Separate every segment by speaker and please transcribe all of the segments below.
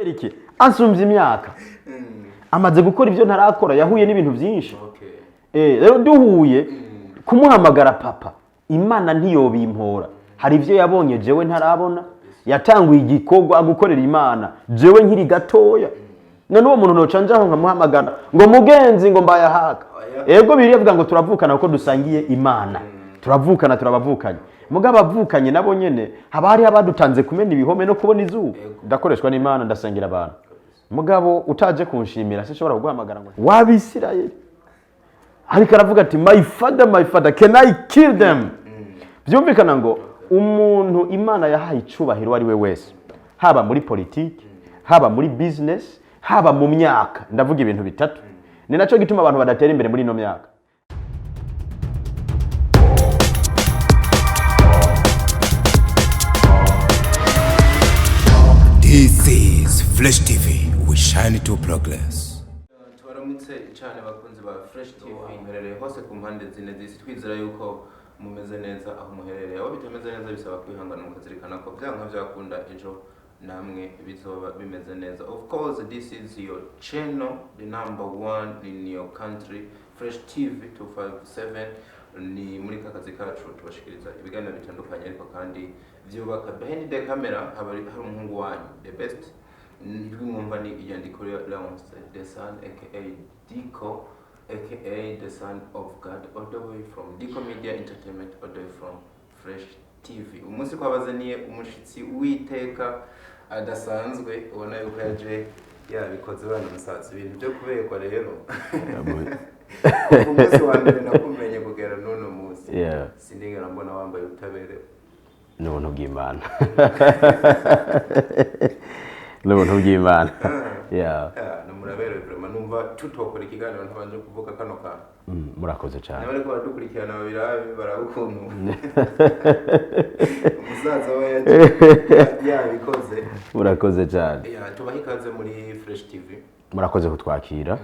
Speaker 1: Iki ansumvye imyaka, amaze gukora ibyo ntarakora, yahuye n'ibintu byinshi. Rero duhuye, kumuhamagara papa, Imana ntiyobimpora. Hari ibyo yabonye jewe ntarabona. Yatanguye igikorwa gukorera Imana jewe nkiri gatoya. None uwo muntu noca njaho nkamuhamagara ngo mugenzi, ngo mbaye ahaga?
Speaker 2: Oya.
Speaker 1: Ego, biriya avuga ngo turavukana kuko dusangiye Imana, turavukana, turabavukanye. Mugabo abavukanye nabo nyene haba hariho abadutanze kumena ibihome no kubona izuba. Ndakoreshwa n'Imana, ndasengera abantu. Mugabo utaje kunshimira, sinshobora kuguhamagara ngo wabisirayeli. Ariko aravuga ati: "My father, my father, can I kill them?" Byumvikana ngo umuntu Imana yahaye icubahiro uwo ari we wese, haba muri politiki, haba muri business, haba mu myaka, ndavuga ibintu bitatu. Ni nacyo gituma abantu badatera imbere muri ino myaka.
Speaker 3: This is Fresh TV. We shine to progress.
Speaker 2: Tubaramutse cyane, bakunzi ba Fresh TV muherereye hose ku mpande zine z'isi. Twizera yuko mumeze neza aho muherereye. Aho bitameze neza, bisaba kwihangana mukazirikana ko byanka byakunda ejo namwe bizoba bimeze neza. Of course, this is your channel, the number one in your country, Fresh TV 257. Ni muri ka kazi kacu, tubashikiriza ibiganiro bitandukanye ariko kandi byubaka. Behind the camera haba hari umuhungu wanyu, the best. Ijwi mwumva ni inyandiko ya Leonce the son, aka Dico, aka the son of God, all the way from Dico Media Entertainment, all the way from Fresh TV. Umunsi twabazaniye umushitsi w'iteka adasanzwe, ubona yuko yaje yabikoze. Bana umusatsi, ibintu byo kuberwa rero. Kuva umunsi wa mbere nakumenye kugera n'uno munsi, sindigera mbona wambaye utaberewe.
Speaker 1: Ni ubuntu bw'Imana, ni ubuntu bw'Imana. Yeah.
Speaker 2: Ah, muraberewe vraiment. Numva tutokora ikiganiro ntabanje kuvuga kano kantu.
Speaker 1: Murakoze cyane.
Speaker 2: Niba ariko baradukurikirana, babirabe, baraba ukuntu umusaza we yabikoze.
Speaker 1: Murakoze cyane.
Speaker 2: Yeah, tubahe ikaze muri Fresh TV.
Speaker 1: Murakoze kutwakira.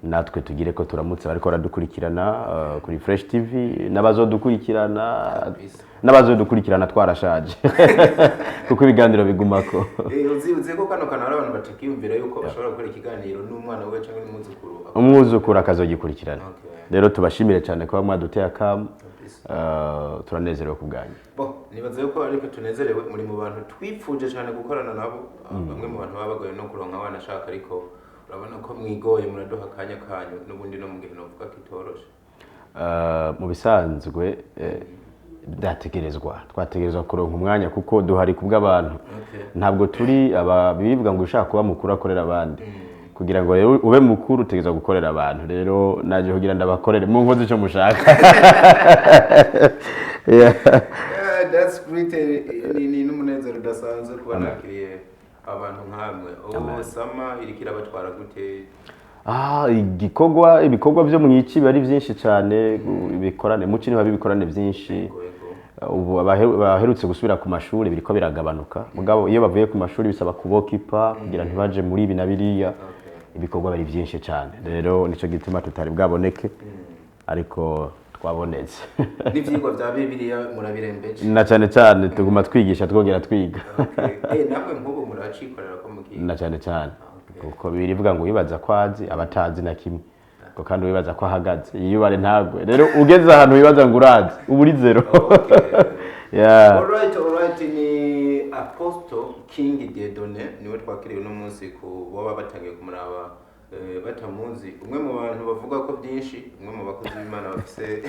Speaker 1: Natwe tugire ko turamutse bariko baradukurikirana kuri Fresh TV n'abazodukurikirana
Speaker 2: Kabisa.
Speaker 1: n'abazodukurikirana twarashaje, kuko ibiganiro bigumako.
Speaker 2: Uzi ko kano kantu hari abantu batakiyumvira yuko bashobora gukora ikiganiro n'umwana we cyangwa n'umwuzukuru?
Speaker 1: Umwuzukuru akazogikurikirana. Rero tubashimire cyane kuba mwaduteye akamu.
Speaker 2: Kabisa.
Speaker 1: Turanezerewe ku bwanyu.
Speaker 2: Bo nibaza yuko ariko tunezerewe. Muri mu bantu twipfuje cyane gukorana nabo. Bamwe mu bantu baba bagoye no kuronka wanashaka, ariko urabona ko mwigoye muraduha akanya kanyu n'ubundi no mu gihe novuga ko itoroshe.
Speaker 1: Mu bisanzwe byategerezwa, twategerezwa kuronka umwanya kuko duhari kubw'abantu. Ntabwo turi aba bivuga ngo ushaka kuba mukuru akorera abandi. Kugira ngo rero ube mukuru, utegerezwa gukorera abantu. Rero naje kugira ndabakorere mu nkozi icyo mushaka. Yeah.
Speaker 2: Yeah, that's great. Ni n'umunezero udasanzwe kuba nakiriye abantu nkamwe. Ubu summer iriko irabatwara gute?
Speaker 1: Ah, igikorwa, ibikorwa byo mu ici biba ari byinshi cyane. Ibikorane muci niho haba ibikorane byinshi.
Speaker 2: Yego.
Speaker 1: Ubu abaherutse gusubira ku mashuri, biriko biragabanuka. Mugabo iyo bavuye ku mashuri, bisaba kubokipa kugira ntibaje muri ibi na biriya. Ibikorwa bari byinshi cyane. Rero nico gituma tutari bwaboneke, ariko twabonetse.
Speaker 2: N'ivyigwa vya Bibiliya murabirembeje?
Speaker 1: Na cyane cyane, tuguma twigisha twongera twiga.
Speaker 2: Okay. Namwe nk'ubu muracikorera ko mukiga?
Speaker 1: Na cyane cyane, kuko birivuga ngo wibaza ko azi abatazi na kimwe, ngo kandi wibaza ko ahagaze yiyubare ntagwe. Rero ugeze ahantu wibaza ngo urazi, uba uri zero. Yeah.
Speaker 2: Alright, ni Apostle King Dieudonné niwe twakiriye uno munsi. Ku baba batangiye kumuraba batamuzi, umwe mu bantu bavuga ko byinshi, umwe mu bakozi b'Imana bafise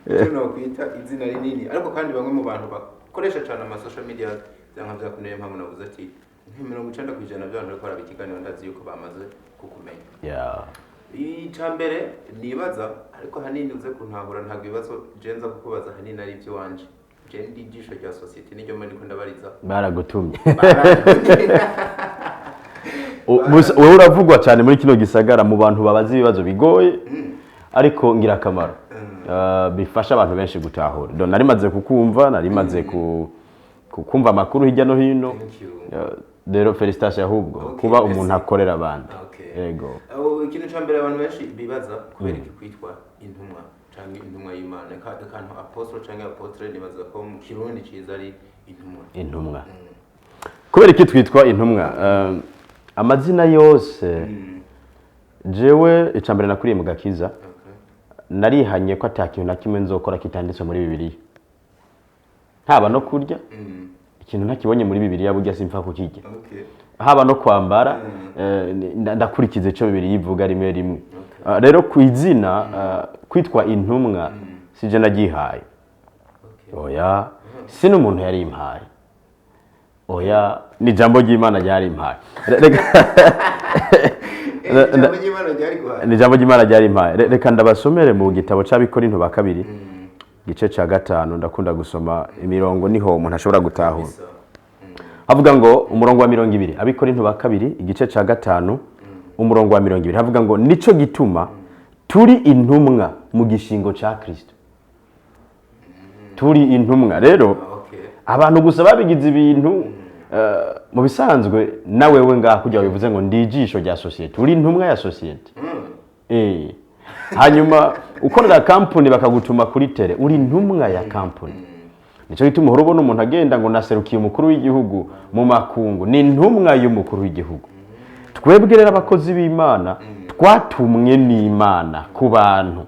Speaker 2: icyo nokwita izina rinini, ariko kandi bamwe mu bantu bakoresha cyane ama social media. Byanka byakuneye mpamvu navuze ati nka 90% by'abantu bariko baraba ikiganiro, ndazi yuko bamaze kukumenya. Icya mbere nibaza, ariko ahanini uze kuntahura, ntabwo ibibazo je nza kukubaza ahanini ari iby'iwanje. Je ndi ijisho rya sosiyete, niryo mba ndiko ndabariza.
Speaker 1: Baragutumye. Wowe uravugwa cyane muri kino gisagara mu bantu babaza ibibazo bigoye ariko ngirakamaro, bifasha abantu benshi gutahura. Donc nari maze kukumva, nari maze kumva amakuru hirya no hino.
Speaker 2: Thank you.
Speaker 1: Rero félicitations ahubwo kuba
Speaker 2: Merci.
Speaker 1: umuntu akorera abandi. Yego.
Speaker 2: Aho ikintu cya mbere abantu benshi bibaza, kubera iki kwitwa intumwa cyangwa intumwa y'Imana? Akantu apostle cyangwa apôtre, nibaza ko mu Kirundi cyiza ari intumwa.
Speaker 1: Intumwa. Kubera iki twitwa intumwa? Amazina yose, jewe icambere nakuriye mu gakiza, narihanye ko ata kintu na kimwe nzokora kitanditswe muri Bibiliya, haba no kurya ikintu ntakibonye muri Bibiliya, burya simpfa kukirya. Haba no kwambara, ndakurikiza icyo Bibiliya ivuga rimwe rimwe. Rero ku izina, kwitwa intumwa sije nagihaye. Oya, si n'umuntu yari impaye, oya, ni ijambo ry'Imana ryari impaye.
Speaker 2: Ijambo ry'Imana ryari guhaye.
Speaker 1: Ni ijambo ry'Imana ryari impaye. Reka ndabasomere mu gitabo c'Abikorinto ba kabiri, igice ca 5. Ndakunda gusoma imirongo, niho umuntu ashobora gutahura. Havuga ngo, umurongo wa 20, Abikorinto ba kabiri igice ca 5, umurongo wa 20, havuga ngo: "Nico gituma turi intumwa mu gishingo ca Kristo." Turi intumwa rero. Abantu gusa babigize ibintu mu bisanzwe. Na wewe ngaha kugira bivuze ngo ndi ijisho rya sosiyete, uri intumwa ya sosiyete. Hanyuma ukorera kampuni bakagutuma kuri tele, uri intumwa ya kampuni. Nicyo gituma uhora ubona umuntu agenda ngo naserukiye umukuru w'igihugu mu makungu, ni intumwa y'umukuru w'igihugu. Twebwe rero abakozi b'Imana twatumwe n'Imana ku bantu.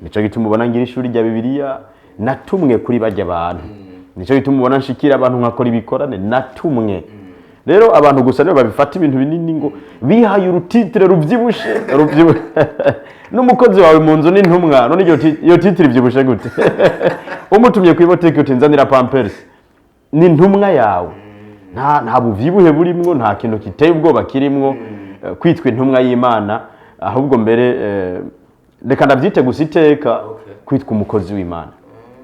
Speaker 1: Nicyo gituma ubona ngira ishuri rya Bibiliya, natumwe kuri bajya abantu. Nicyo gituma ubona nshikira abantu, nkakora ibikorane, natumwe. Rero abantu gusa nibo babifata ibintu binini, ngo bihaye urutitire rubyibushe rubyibushe. N'umukozi wawe mu nzu n'intumwa. None iyo titire ibyibushe gute? Umutumye ku ibotike uti: "Nzanira Pampers", ni intumwa yawe. Nta buvyibuhe burimwo, nta kintu kiteye ubwoba kirimwo. Kwitwa intumwa y'Imana, ahubwo mbere reka ndavyite gusa iteka kwitwa umukozi w'Imana,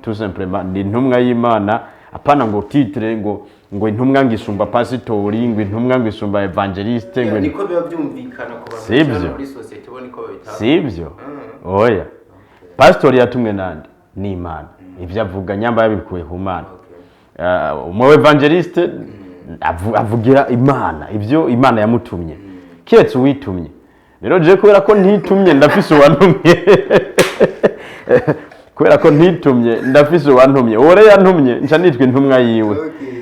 Speaker 1: tout simplement. Ni intumwa y'Imana, apana ngo titre ngo intumwa ngo isumba pasitori, ngo intumwa ngo isumba évangéliste, ngo
Speaker 2: Niko biba byumvikana ku bantu
Speaker 1: Sibyo.
Speaker 2: cyane muri sosiyete, bo niko babitanga.
Speaker 1: Sibyo, oya. Pasitori yatumwe nande? Ni Imana. Ibyo avuga nyamba yabikuye ku Mana. Umu évangéliste avugira Imana ibyo Imana yamutumye, kiretse uwitumye. Rero je kubera ko ntitumye, ndafise uwantumye. Kubera ko ntitumye, ndafise uwantumye. Uwo rero yantumye, nca nitwa intumwa yiwe.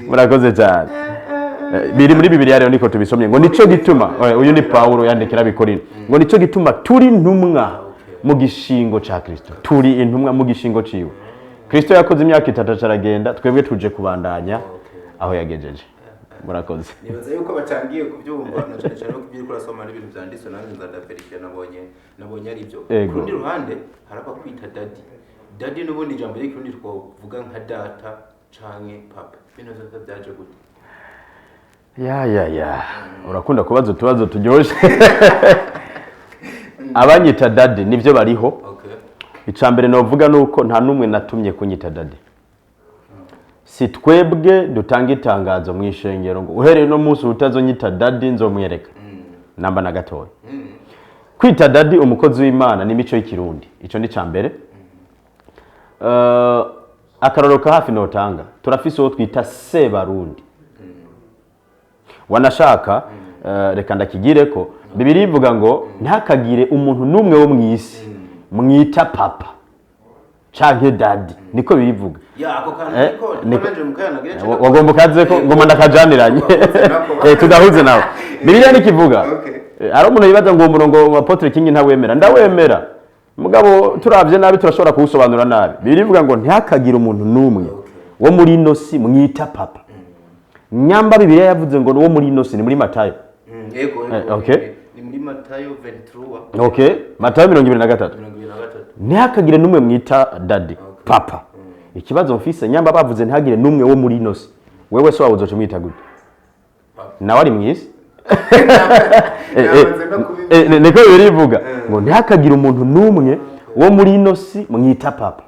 Speaker 1: Murakoze cyane. Biri muri Bibiliya rero, niko tubisomye ngo: "Nico gituma", oya, uyu ni Paulo yandikira Abikorinto, ngo: "Nico gituma turi intumwa mu gishingo ca Kristo." Turi intumwa mu gishingo ciwe. Kristo yakoze imyaka 3 acaragenda, twebwe tuje kubandanya aho yagejeje. Murakoze.
Speaker 2: Nibaza yuko batangiye kubyumva, na cyane cyane ko ibyo uriko urasoma ari ibintu byanditswe, nanjye nzadaverifiya, nabonye ari byo.
Speaker 1: Ego.
Speaker 2: Ku rundi ruhande hari abakwita daddy. Daddy n'ubundi ijambo ry'ikirundi twavuga nka data canke papa. Ibintu vyose byaje gute?
Speaker 1: Ya ya ya, urakunda kubaza utubazo turyoshe. Abanyita daddy nibyo, bariho. Icya mbere novuga ni uko nta n'umwe natumye kunyita daddy. Si twebwe dutanga itangazo mu ishengero ngo: "Uhereye uno munsi utazonyita daddy nzomwereka namba na gatoya." Kwita daddy umukozi w'Imana ni imico y'ikirundi, icyo ni icya mbere. Akarorero ka hafi notanga, turafise uwo twita Sebarundi. Wanashaka reka ndakigire ko Bibiliya ivuga ngo: "Ntihakagire umuntu n'umwe wo mu isi mwita papa canke daddy." Niko birivuga.
Speaker 2: Ya, ako kantu niko nanje mukayanagira.
Speaker 1: Wagomba ukaze ko ngoma ndakajaniranye. Tudahuze nawe, Bibiliya nikivuga. Hari umuntu yibaza ngo uwo murongo wa Apotre King ntawemera. Ndawemera, mugabo turavye nabi turashobora kuwusobanura nabi. Bibiliya ivuga ngo: "Ntihakagire umuntu n'umwe wo muri ino si mwita papa." Nyamba Bibiliya yavuze ngo wo muri ino si, ni muri Matayo.
Speaker 2: Yego.
Speaker 1: Okay.
Speaker 2: Ni muri Matayo 23.
Speaker 1: Okay, Matayo 23.
Speaker 2: 23.
Speaker 1: Ntihakagire n'umwe mwita daddy, papa. Ikibazo mfise, nyamba bavuze ntihagire n'umwe wo muri ino si, wewe so wawe uzoca umwita gute?
Speaker 2: Papa.
Speaker 1: Nawe ari mw'isi.
Speaker 2: Namaze no kubivuga.
Speaker 1: Niko Bibiliya ivuga ngo: "Ntihakagire umuntu n'umwe wo muri ino si mwita papa."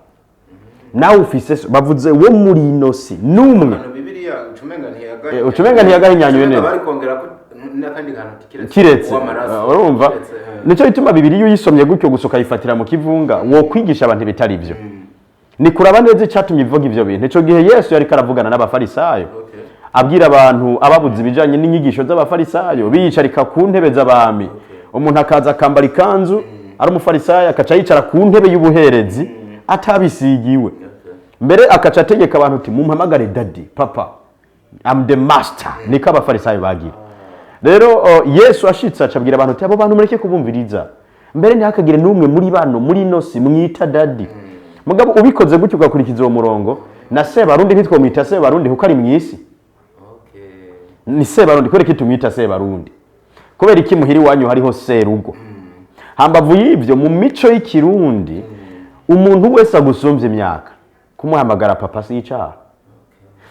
Speaker 1: Nawe ufise so, bavuze wo muri ino si, n'umwe.
Speaker 2: Hano Bibiliya ucumenga ntiyagaye.
Speaker 1: Ucumenga ntiyagahinyanyuye neza.
Speaker 2: Bari kongera ko n'akandi kantu ati kiretse
Speaker 1: Kiretse
Speaker 2: uw'amaraso.
Speaker 1: Urumva?
Speaker 2: Kiretse.
Speaker 1: Nicyo gituma Bibiliya iyo uyisomye gutyo gusa ukayifatira mu kivunga, wo kwigisha abantu ibitari byo. Ni kuraba neza icyatumye ivuga ivyo bintu. Ico gihe Yesu yariko aravugana n'Abafarisayo, abwira abantu, ababuza ibijanye n'inyigisho z'Abafarisayo biyicarika ku ntebe z'abami. Umuntu akaza akambara ikanzu ari umufarisayo, akaca yicara ku ntebe y'ubuherezi atabisigiwe. Mbere akaca ategeka abantu uti: "Mumpamagare daddy, papa." I'm the master. Niko Abafarisayo bagira. Rero Yesu ashitse acabwira abantu ati: "Abo bantu mureke kubumviriza, mbere ntihakagire n'umwe muri bano muri ino si mwita daddy." Mugabo ubikoze gutyo, ugakurikiza uwo murongo, na Sebarundi ntitwomwita Sebarundi kuko ari mu isi. Ni Sebarundi. Kubera iki tumwita Sebarundi? Kubera iki muhira iwanyu hariho serugo? Hambavu y'ibyo, mu mico y'Ikirundi, umuntu wese agusumbya imyaka kumuhamagara papa si icaha.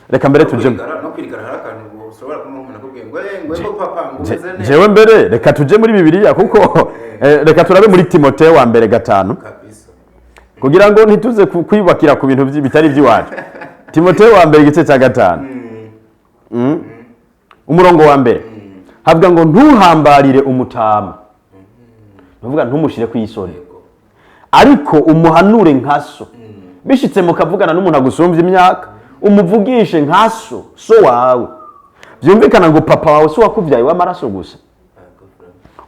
Speaker 1: Reka mbere tuje
Speaker 2: No kwirigara, hari akantu ushobora kumva umuntu akubwiye ngo ngo papa, ngo
Speaker 1: Je-
Speaker 2: umeze neza.
Speaker 1: Jewe mbere reka tuje muri Bibiliya, kuko reka turabe muri Timoteyo wa mbere 5 kugira ngo ntituze kwiyubakira ku bintu bitari iby'iwacu. Timoteyo wa mbere igice cya 5, umurongo wa mbere, havuga ngo: "Ntuhambarire umutama," nuvuga ntumushire ku isoni, "ariko umuhanure nka so." Bishitse mukavugana n'umuntu agusumbya imyaka, umuvugishe nka so, so wawe. Byumvikana ngo papa wawe si wakubyaye w'amaraso gusa.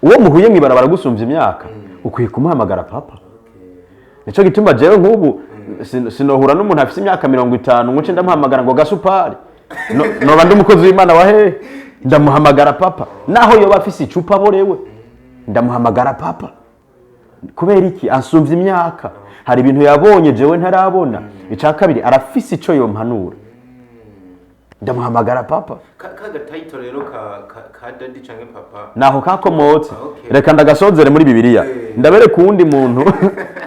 Speaker 1: Uwo muhuye mw'ibarabara agusumbya imyaka, ukwiye kumuhamagara papa. Nico gituma jewe nk'ubu sinohura n'umuntu afite imyaka 50 ngo nce ndamuhamagara ngo gasupari. Noba ndi umukozi w'Imana wa hehe? Ndamuhamagara papa. Naho yoba afise icupa aborewe, ndamuhamagara papa. Kubera iki? Ansumvya imyaka, hari ibintu yabonye jewe ntarabona. Icya kabiri, arafise ico yompanura, ndamuhamagara papa.
Speaker 2: Ka title rero ka daddy canke papa?
Speaker 1: Naho kakomotse.
Speaker 2: Okay.
Speaker 1: Reka ndagasozere muri Bibiliya, ndabereka uwundi muntu.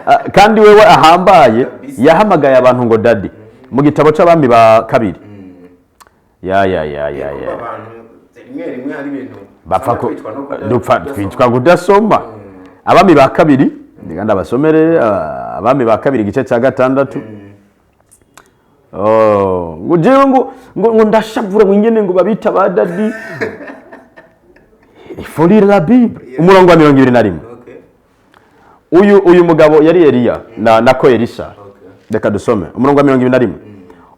Speaker 1: Ah, kandi wewe ahambaye yahamagaye abantu ngo daddy, mu gitabo c'Abami ba Kabiri. Ya ya ya ya
Speaker 2: Kuko
Speaker 1: ya.
Speaker 2: abantu rimwe rimwe hari ibintu
Speaker 1: Bapfa
Speaker 2: usanga
Speaker 1: ko
Speaker 2: twicwa no
Speaker 1: dupfa
Speaker 2: kudasoma.
Speaker 1: twicwa kudasoma. Abami ba Kabiri, ndeka ndabasomere. Abami ba Kabiri igice cya 6. Oh, ngo jewe ngo ndashavura ngo ingene ngo babita ba daddy. Il faut lire la Bible. Umurongo wa 21. Uyu mugabo yari Eliya na nako Elisa. Reka dusome umurongo wa 21.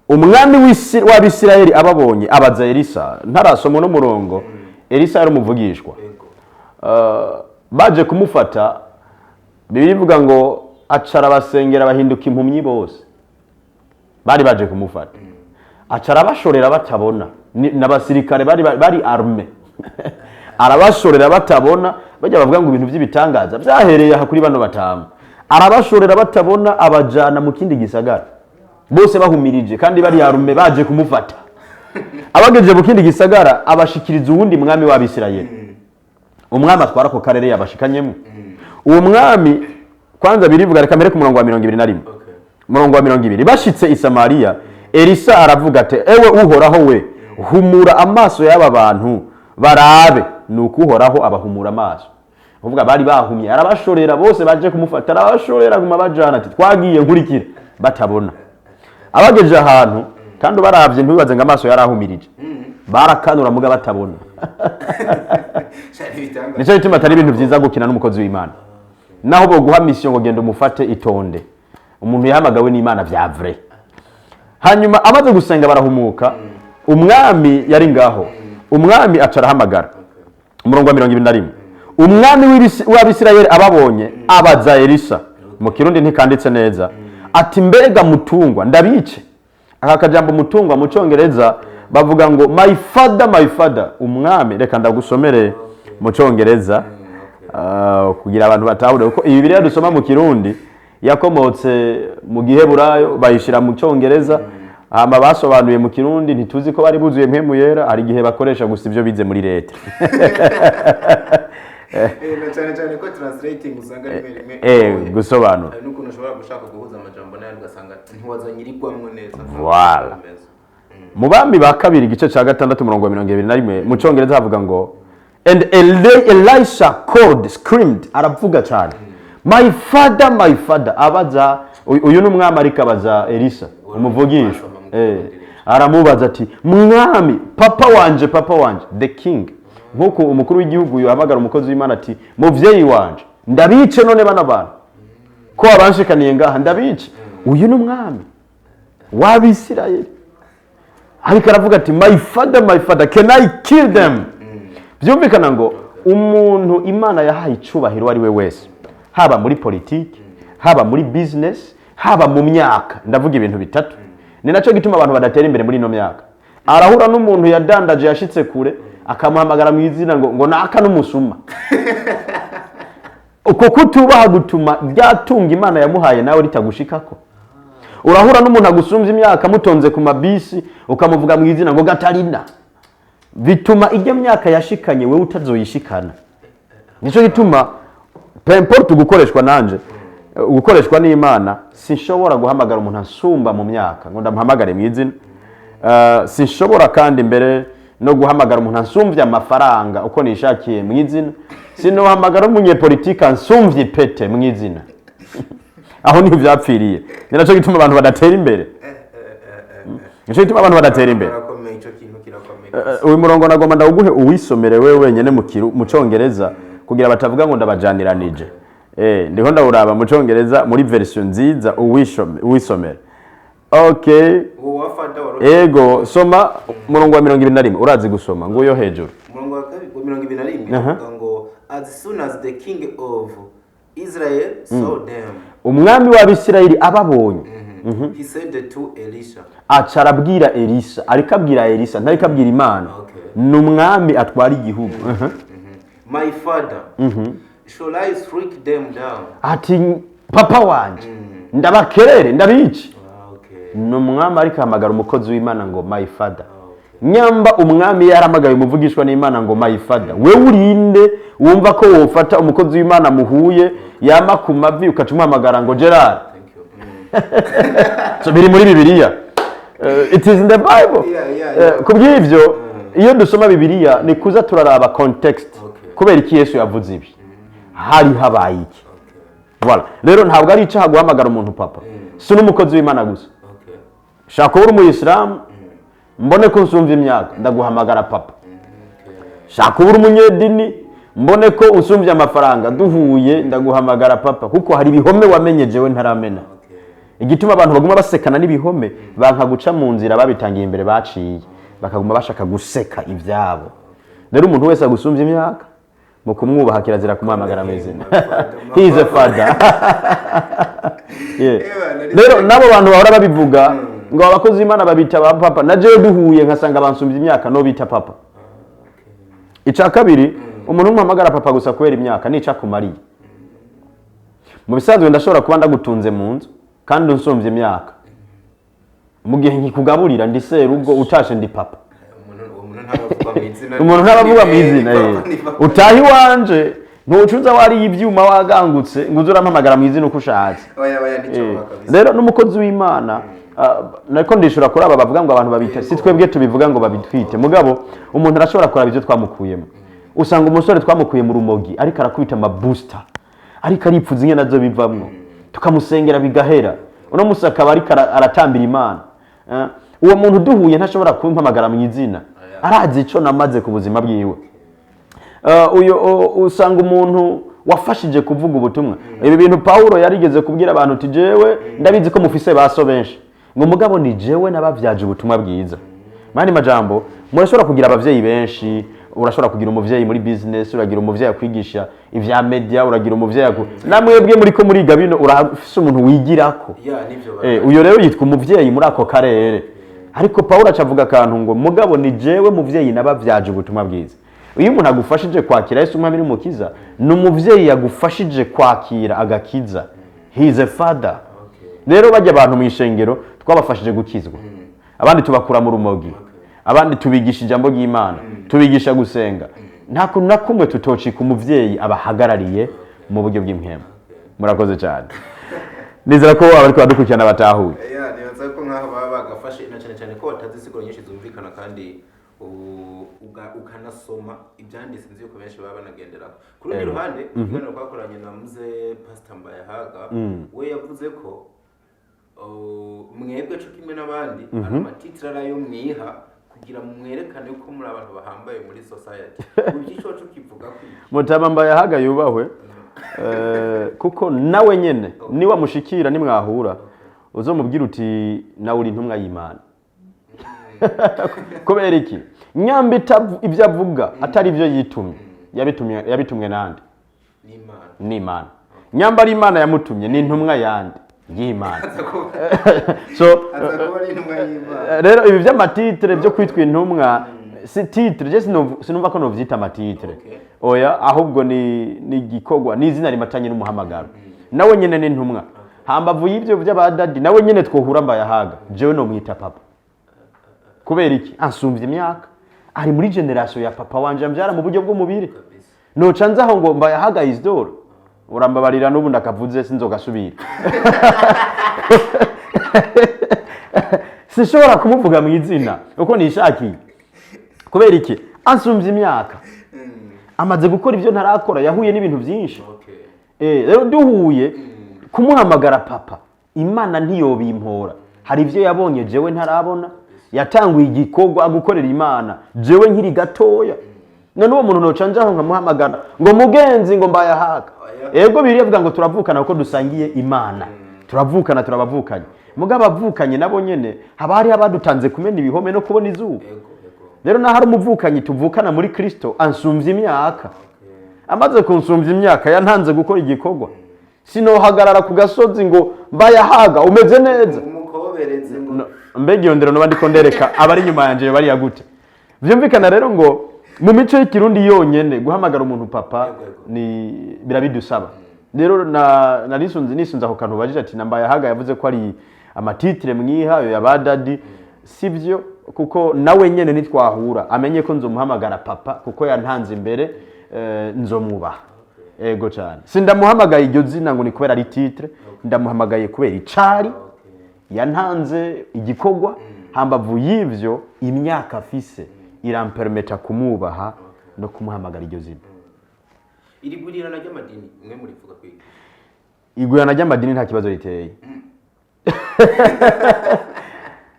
Speaker 1: Umwami w'Abisirayeli ababonye abaza Elisa. Ntarasoma uno murongo, Elisa yari umuvugishwa. Baje kumufata, Bibiliya ivuga ngo acara abasengera bahinduka impumyi bose bari baje kumufata, acara abashorera batabona. N'abasirikare bari arme, arabashorera batabona. Bajya bavuga ngo ibintu by'ibitangaza byahereye aha kuri bano batanu. Arabashorera batabona, abajana mu kindi gisagara bose bahumirije kandi bari arume baje kumufata. Abagejeje mu kindi gisagara, abashikiriza uwundi mwami w'Abisirayeli, umwami atwara ako karere yabashikanyemo. Uwo mwami kwanza birivuga, reka mbere ku murongo wa 21. Umurongo wa 20: bashitse i Samariya, Elisa aravuga ati: "Ewe Uhoraho we, humura amaso y'aba bantu barabe." Nuko Uhoraho abahumura amaso. Kuvuga bari bahumye, arabashorera bose baje kumufata, arabashorera guma bajana, ati: "Twagiye, nkurikira," batabona. Abagejeje ahantu, kandi ubaravye ntibibaze ngo amaso yarahumirije, barakanura muga batabona.
Speaker 2: Shari ibitangaza.
Speaker 1: Nicyo gituma atari ibintu byiza gukina n'umukozi w'Imana. Naho boguha mission ngo genda umufate, itonde. Umuntu yahamagawe n'Imana vya vrai. Hanyuma amaze gusenga barahumuka. Umwami yari ngaho, umwami aca arahamagara. Umurongo wa 21: umwami w'Abisirayeli ababonye abaza Elisa, mu Kirundi ntikanditse neza, ati: "Mbega mutungwa, ndabice?" Aka kajambo mutungwa, mu Cyongereza bavuga ngo "my father, my father". Umwami, reka ndagusomere mu Cyongereza, kugira abantu batahure, kuko ibi Bibiliya dusoma mu Kirundi yakomotse mu Giheburayo, bayishyira mu Cyongereza, hama basobanuye mu Kirundi. Ntituzi ko bari buzuye Mpwemu Yera, hari igihe bakoresha gusa ibyo bize muri leta.
Speaker 2: Na cyane cyane ko translating usanga rimwe rimwe igoye.
Speaker 1: Gusobanura.
Speaker 2: Hari n'ukuntu ushobora gushaka guhuza amajambo n'ayandi, ugasanga ntiwazanye irigwamwo neza.
Speaker 1: Voilà. Mu Bami ba Kabiri igice cya 6, umurongo wa 21, mu Cyongereza havuga ngo: "And Elisha called, screamed," aravuga cyane, "My father, my father." Abaza uyu ni umwami, ariko abaza Elisa umuvugisha. Aramubaza ati: "Mwami, papa wanje, papa wanje." The king, nk'uko umukuru w'igihugu yahamagara umukozi w'Imana ati: "Muvyeyi wanje, ndabice none bana bantu ko abanshikaniye ngaha, ndabice?" Uyu ni umwami w'Abisirayeli, ariko aravuga ati: "My father, my father, can I kill them?" Byumvikana ngo umuntu Imana yahaye icubahiro uwo ari we wese, haba muri politiki, haba muri business, haba mu myaka, ndavuga ibintu bitatu. Ni nacyo gituma abantu badatera imbere muri ino myaka. Arahura n'umuntu yadandaje, yashitse kure, akamuhamagara mu izina ngo naka n'umusuma. Uko kutubaha gutuma ryatunga Imana yamuhaye nawe ritagushikako. Urahura n'umuntu agusumbya imyaka, mutonze ku mabisi, ukamuvuga mu izina ngo Gatarina, bituma ijya myaka yashikanye wewe utazoyishikana. Nico gituma, peu importe gukoreshwa nanje, gukoreshwa n'Imana, sinshobora guhamagara umuntu ansumba mu myaka ngo ndamuhamagare mu izina. Sinshobora kandi mbere no guhamagara umuntu ansumvye amafaranga uko nishakiye mu izina. Sinohamagara umunyepolitike ansumvye ipete mu izina. Aho niho vyapfiriye. Ni naco gituma abantu badatera imbere, nico gituma abantu badatera imbere.
Speaker 2: Kirakomeye, ico kintu kirakomeye.
Speaker 1: Uyu murongo nagomba ndawuguhe uwisomere wewe wenyene mu Congereza, kugira batavuga ngo ndabajaniranije. Ndiho ndawuraba mu Congereza muri version nziza, uwisomere. Okay.
Speaker 2: Uwo wa father wari?
Speaker 1: Ego, soma umurongo wa 21, urazi gusoma, nguyo hejuru.
Speaker 2: Umurongo wa kabiri, wa 21, avuga ngo: "As soon as the king of Israel saw them,"
Speaker 1: Umwami w'Abisirayeli ababonye,
Speaker 2: "he said to Elisha."
Speaker 1: Aca arabwira Elisa. Ariko abwira Elisa, ntariko abwira Imana. Ni umwami atwara igihugu.
Speaker 2: "My father, shall I strike them down?"
Speaker 1: Ati: "Papa wanje, ndabakerere, ndabice?"
Speaker 2: Ah, okay.
Speaker 1: Ni umwami ariko ahamagara umukozi w'Imana ngo "my father". Nyamba umwami yarahamagaye umuvugishwa n'Imana ngo "my father", wewe urinde wumva ko wofata umukozi w'Imana muhuye, yama ku mavi, ukaca umuhamagara ngo "Gerard"?
Speaker 2: Thank you.
Speaker 1: So biri muri Bibiliya. It is in the Bible. Ku bw'ivyo, iyo dusoma Bibiliya ni kuza turaraba context. Kubera iki Yesu yavuze ibi? Hari habaye iki? Voilà. Rero ntabwo ari icyaha guhamagara umuntu papa, si n'umukozi w'Imana gusa. Shaka kuba uri umuyisilamu, mbone ko unsumva imyaka, ndaguhamagara papa. Shaka kuba uri umunyedini, mbone ko unsumvye amafaranga, duhuye ndaguhamagara papa, kuko hari ibihome wamenye jewe ntaramena. Igituma abantu baguma basekana n'ibihome, banka guca mu nzira babitangiye imbere baciye, bakaguma bashaka guseka ivyabo. Rero umuntu wese agusumvye imyaka, mu kumwubaha kirazira kumuhamagara amazina. He is a father. Yeah. Rero n'abo bantu bahora babivuga ngo abakozi b'Imana babita ba papa, na jewe duhuye nkasanga bansumbye imyaka, no bita papa. Icya kabiri, umuntu umuhamagara papa gusa kubera imyaka nica akumariye. Mu bisanzwe ndashobora kuba ndagutunze mu nzu kandi unsumbye imyaka, mu gihe nkikugaburira ndi serugo, utashe ndi papa.
Speaker 2: Uwo muntu ntabavuga mu izina.
Speaker 1: Umuntu ntabavuga mu izina.
Speaker 2: Ni papa, ni papa.
Speaker 1: Utaha iwanje, ntucuza wariye ibyuma wagangutse ngo uze urampamagara mu izina uko ushatse.
Speaker 2: Oya, oya, nicyo kabisa.
Speaker 1: Rero n'umukozi w'Imana, nariko ndishura kuri aba bavuga ngo abantu babita, si twebwe tubivuga ngo babitwite, mugabo umuntu arashobora kuraba ibyo twamukuyemo. Usanga umusore twamukuye mu rumogi, ariko arakubita amabusta, ariko aripfuza ingene nazo bivamwo, tukamusengera bigahera, uno musi akaba ariko aratambira Imana. Uwo muntu duhuye ntashobora kumpamagara mu izina, arazi ico namaze ku buzima bwiwe. Uyo usanga umuntu wafashije kuvuga ubutumwa, ibi bintu Paulo yarigeze kubwira abantu uti: "Jewe ndabizi ko mufise baso benshi," ngo "mugabo ni jewe nabavyaje ubutumwa bwiza." Mani majambo, murashobora kugira abavyeyi benshi. Urashobora kugira umuvyeyi muri business, uragira umuvyeyi akwigisha ivya media, uragira umuvyeyi namwebwe muri ko muriga bino, urafise umuntu wigirako.
Speaker 2: Ya, nivyo.
Speaker 1: Uyo rero yitwa umuvyeyi muri ako karere. Ariko Paulo acavuga akantu ngo: "Mugabo ni jewe muvyeyi nabavyaje ubutumwa bwiza." Iyo umuntu agufashije kwakira Yesu Umwami n'Umukiza, ni umuvyeyi yagufashije kwakira agakiza. He is a father. Rero bajya abantu mu ishengero twabafashije gukizwa, abandi tubakura mu rumogi, abandi tubigisha ijambo ry'Imana, tubigisha gusenga. Nta kuntu na kumwe tutocika umuvyeyi abahagarariye mu buryo bw'impwemu. Murakoze cyane, nizera ko abariko baradukurikirana batahuye.
Speaker 2: Ya, nibaza ko nk'aho baba bagafashe, na cyane cyane ko batazi insiguro nyinshi zumvikana, kandi ukanasoma ibyanditse, nzi yuko benshi baba banagenderaho. Ku rundi ruhande, ikiganiro twakoranye na muze Pastor Mbayahaga, we yavuze ko mwebwe co kimwe n'abandi ari amatitire ari ayo mwiha kugira mwerekane ko muri abantu bahambaye muri society. Ubu iki coco kivuga ko iki?
Speaker 1: Mutama Mbayahaga yubahwe, kuko nawe nyene niwamushikira, nimwahura, uzomubwira uti: "Nawe uri intumwa y'Imana." Kubera iki? Nyamba ibyo avuga atari ibyo yitumye, yabitumwe nande?
Speaker 2: N'Imana.
Speaker 1: N'Imana. Nyamba ari Imana yamutumye, ni intumwa yande? Y'Imana.
Speaker 2: Aza kuba
Speaker 1: So
Speaker 2: aza kuba ari intumwa y'Imana.
Speaker 1: Rero ibi by'ama titre byo kwitwa intumwa si titre, je sinumva ko novyita ama titre. Oya, ahubwo ni igikorwa, ni izina rimatanye n'umuhamagaro. Nawe nyene ni intumwa. Hambavu y'ibyo by'abadadi, nawe nyene twohura Mbayahaga, jewe nomwita papa. Kubera iki? Ansumvye imyaka, ari muri génération ya papa wanje ambyara mu buryo bw'umubiri. Noca nzaho ngo Mbayahaga Isidore, urambabarira, n'ubu ndakavuze sinzogasubira, sinshobora kumuvuga mu izina uko nishakiye. Kubera iki? Ansumvye imyaka, amaze gukora ibyo ntarakora, yahuye n'ibintu byinshi. Rero duhuye kumuhamagara papa, Imana ntiyobimpora. Hari ibyo yabonye jewe ntarabona, yatanguye igikorwa gukorera Imana jewe nkiri gatoya. None uwo muntu noca njaho nkamuhamagara ngo mugenzi, ngo Mbayahaga?
Speaker 2: Oya.
Speaker 1: Ego, biriya avuga ngo turavukana kuko dusangiye Imana, turavukana, turabavukanye. Mugabo abavukanye nabo nyene haba hariho abadutanze kumena ibihome no kubona izuba.
Speaker 2: Ego ego.
Speaker 1: Rero naho ari umuvukanyi tuvukana muri Kristo, ansumvye imyaka. Amaze kunsumvya imyaka, yantanze gukora igikorwa, sinohagarara ku gasozi ngo Mbayahaga umeze neza.
Speaker 2: Umukoberetse ngo
Speaker 1: No, mbega iyo ndero noba ndiko ndereka abari inyuma yanje bariya gute? Vyumvikana rero ngo mu mico y'Ikirundi yonyene guhamagara umuntu papa
Speaker 2: Yego, yego.
Speaker 1: ni birabidusaba. Rero na narisunze nisunze ako kantu ubajije ati na Mbayahaga yavuze ko ari ama titre mwiha ayo ya badadi, sibyo, kuko nawe nyene nitwahura amenye ko nzomuhamagara papa kuko yantanze imbere, nzomwubaha. Ego cyane, sindamuhamagaye iryo zina ngo ni kubera ari titre, ndamuhamagaye kubera icari yantanze igikorwa. Hambavu y'ivyo, imyaka afise irampermeta kumwubaha no kumuhamagara iryo zina.
Speaker 2: Iri gurirana ry'amadini mwe murivuga kwiga?
Speaker 1: Igurana ry'amadini nta kibazo riteye,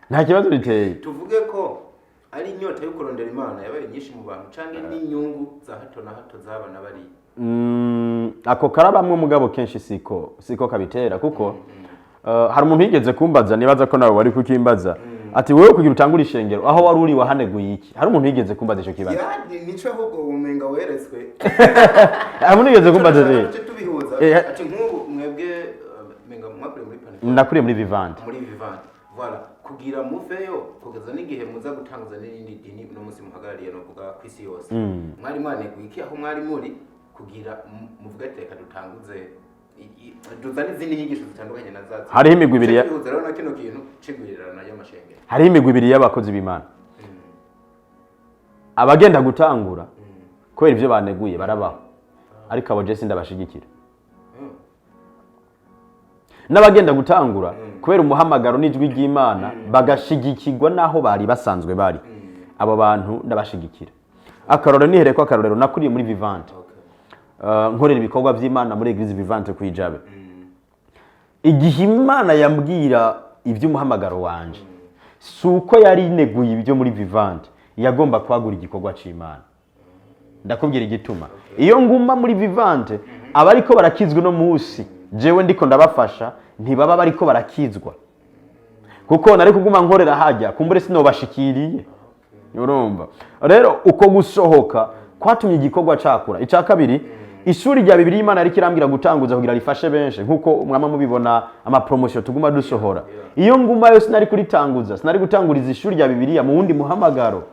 Speaker 1: nta kibazo riteye.
Speaker 2: Tuvuge ko ari inyota yo kurondera Imana yabaye nyinshi mu bantu, canke n'inyungu za hato na hato zaba na bariya?
Speaker 1: Ako karabamwe, mugabo kenshi siko kabitera, kuko hari umuntu yigeze kumbaza, nibaza ko nawe wari kukimbaza, ati wowe kugira utangure ishengero aho wari uri wahaneguye iki? Hari umuntu yigeze kumbaza ico kibazo.
Speaker 2: Ya, nico ahubwo umenga weretswe.
Speaker 1: Hari umuntu yigeze kumbaza ati
Speaker 2: Tuce tubihuza. Ati nk'ubu mwebwe menga mwakuriye muri Panafrique?
Speaker 1: Nakuriye muri Vivante.
Speaker 2: Muri Vivante, voilà. Kugira muveyo kugeza n'igihe muza gutanguza n'irindi dini uno munsi muhagarariye, novuga ku isi yose, mwari mwaneguye iki aho mwari muri kugira muvuge ati reka dutanguze tuzane izindi nyigisho zitandukanye na zazo?
Speaker 1: Hariho imigwi ibiri
Speaker 2: Tuce tubihuza rero na kino kintu c'igurirana y'amashengero.
Speaker 1: Hariho imigwi ibiri y'abakozi b'Imana. Abagenda gutangura kubera ibyo baneguye barabaho, ariko abo je sindabashigikira. N'abagenda gutangura kubera umuhamagaro n'ijwi ry'Imana, bagashigikirwa n'aho bari basanzwe bari, abo bantu ndabashigikira. Akarorero nihereko, akarorero nakuriye muri Vivante, nkorera ibikorwa by'Imana muri Église Vivante kwijabe. Igihe Imana yambwira iby'umuhamagaro wanje, si uko yari ineguye ibyo muri Vivante, yagomba kwagura igikorwa c'Imana. Ndakubwira igituma. Iyo nguma muri Vivante, abariko barakizwa uno munsi jewe ndiko ndabafasha ntibaba bariko barakizwa, kuko nari kuguma nkorera hajya kumbure sinobashikiriye. Urumva rero uko gusohoka kwatumye igikorwa cakura. Icya kabiri, ishuri rya Bibiliya Imana yariko irambwira gutanguza kugira rifashe benshi, nkuko mwama mubibona ama promotion tuguma dusohora. Iyo ngumayo sinari kuritanguza, sinari gutanguriza ishuri rya Bibiliya mu wundi muhamagaro,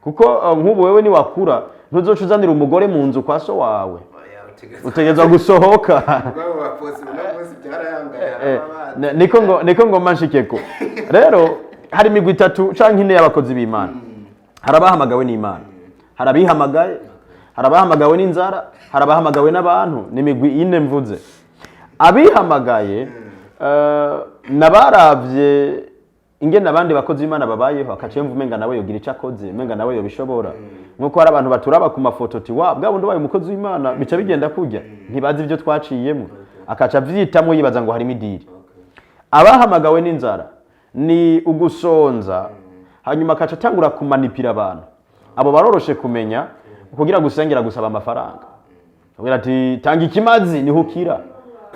Speaker 1: kuko nk'ubu wewe niwakura ntuzoca uzanira umugore mu nzu kwa so wawe.
Speaker 2: Oya, utegerezwa
Speaker 1: Utegerezwa gusohoka.
Speaker 2: Ubwabo baposi uno munsi byarayangaye. Haraba
Speaker 1: Niko ngoma nshikeko. Rero hari imigwi itatu canke ine y'abakozi b'Imana. Hari abahamagawe n'Imana, hari abihamagaye, hari abahamagawe n'inzara, hari abahamagawe n'abantu. Ni imigwi ine mvuze. Abihamagaye nabaravye ingene abandi bakozi b'Imana babayeho, akaca yumva umenga nawe yogira ico akoze, umenga nawe yobishobora. Nkuko hari abantu baturaba ku mafoto ati wa bwa bundi ubaye umukozi w'Imana bica bigenda kurya, ntibazi ibyo twaciyemo, akaca avyitamwo yibaza ngo harimo idiri. Abahamagawe n'inzara ni ugusonza, hanyuma akaca atangura kumanipira abantu. Abo baroroshe kumenya, kugira gusengera gusaba amafaranga, agira ati tanga ikimazi niho ukira.